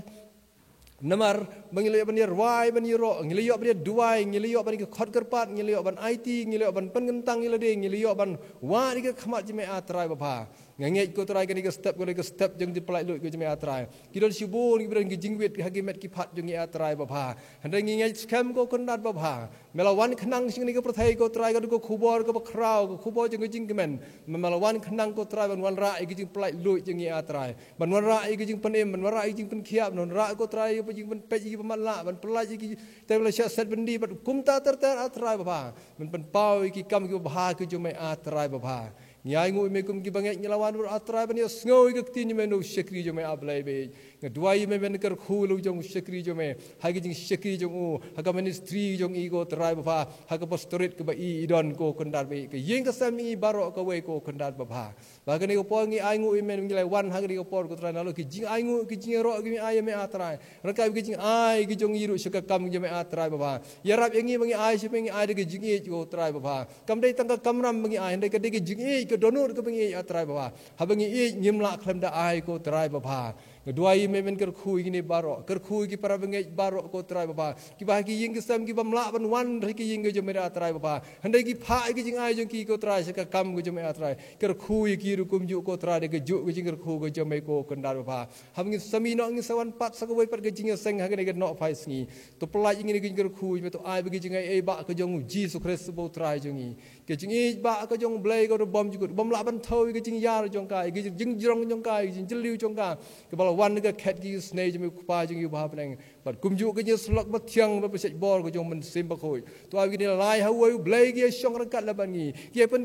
Namar ba ngi la ïoh ban ïarwai, ban ïaroh, ngi la ïoh ban ïaduwai, ngi la ïoh ban ïa ka khot kyrpad, ngi la ïoh ban aiti, ngi la ïoh ban pynkyntang ïa lade, ngi la ïoh ban wad ïa ka khmat jong me, A Trai babha. Nga ngeit, ko Trai, kane ka step ka dei ka step jong jingpynlait luid ka jong me, A Trai. Ki don shibun kiba don ki jingwit ha ki met ki phad jong ngi, A Trai babha. Hynrei ngi ngeit skhem, ko Khundar babha, me la wan khnang sha kane ka pyrthei, ko Trai, ka don ka khubor kaba khraw, ka khubor jong ka jingkmen. Me la wan khnang, ko Trai, ban wanrah ïa ka jingpynlait luid jong ngi, A Trai. Ban wanrah ïa ka jingpynim, ban wanrah ïa ka jingpynkhiah, ban wanrah, ko Trai, ïa ka jingpynpeit ïa kiba matlah, ban pynlait ïa ki teng la shah set byndi bad kumta ter ter, A Trai babha. Ban pynpaw ïa ki kam kiba bha ki jong me, A Trai babha. Ngi ainguh ïa me kum kiba ngeit ngi la wan ruh, A Trai, ban ïohsngew ïa ka ktien jong me na u shakri jong me, A Blei baieit. Nga duwai ïa me ban kyrkhu ïa la u jong u shakri jong me ha ka jingshakri jong u, ha ka ministry jong i, ko Trai babha, ha ka pastorate kaba i i don, ko Khundar baieit. Ka ïing ka sem i baroh kawei, ko Khundar babha. Ba kane ka por ngi ainguh ïa me, ngi la wan ha kane ka por, ko Trai, nalor ki jingainguh, ki jingïaroh kiba ngi ai ïa me, A Trai, ryngkat ki jingai ki jong i ruh sha ka kam jong me, A Trai babha. Ïarap ïa ngi ba ngi ai sha me, ngi ai da ka jingïeit, ko Trai babha. Kam dei tang ka kamram ba ngi ai, hynrei ka dei ka jingïeit, ka dohnud kaba ngi ïeit, A Trai babha. Haba ngi ïeit ngim lah khlem da ai, ko Trai babha. Nga duwai ïa me men kyrkhu ïa kine baroh, kyrkhu ïa ki para bangeit baroh ko Trai Baba. Kiba ha ki ïing ki sem ki bym lah ban wan ha ki ïing ki jong me A Trai Baba. Hynrei ki phah ïa ki jingai jong ki ko Trai sha ka kam ki jong me A Trai. Kyrkhu ïa ki ruh kumjuh ko Trai da ka juk ka jingkyrkhu ki jong me ko Kynrad Baba. Haba ngin sa mih noh ngin sa wan pat sa kawei pat ka jingïaseng ha kane ka nohphai sngi. To pyllait ïa ngin ka jingkyrkhu, me to ai ba ka jingai ei ba ka jong u Jisu Khrist ba U Trai jong ngi. Ka jingïeit ba ka jong U Blei ka ruh bymjukut, bym lah ban thew ïa ka jingïar jong ka, ïa ka jingjrong jong ka, ïa ka jingjylliew jong ka. Kaba la wan na ka khet ki isnei jong me ko Kpa jong ngi uba ha bneng. Bad kumjuh ka jingïasyllok bathiang bad pynshait bor ka jong U Mynsiem Bakhuid. To ai ba kine lai ha uwei U Blei ki ïashong ryngkat lem bad ngi. Ki ïa pyn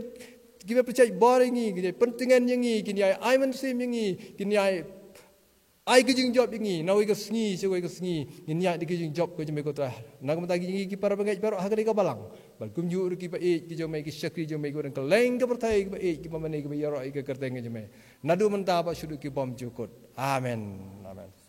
ki ïa pynshait bor ïa ngi, ki ïa pyntngen ïa ngi, ki ïa ai mynsiem ïa ngi, ki ïa ai ka jingjop ïa ngi, na wei ka sngi sha wei ka sngi, ngin ïaid da ka jingjop ka jong me ko Trai. Na ka bynta ki jong ngi ki para bangeit baroh ha kane ka balang. Bad kumjuh ruh kiba ïeit ki jong me, ki shakri jong me, kiba don kylleng ka pyrthei, kiba ïeit, kiba mane, kiba ïaroh ïa ka kyrteng ka jong me. Naduh mynta bad shaduh ki bymjukut. Amen. Amen.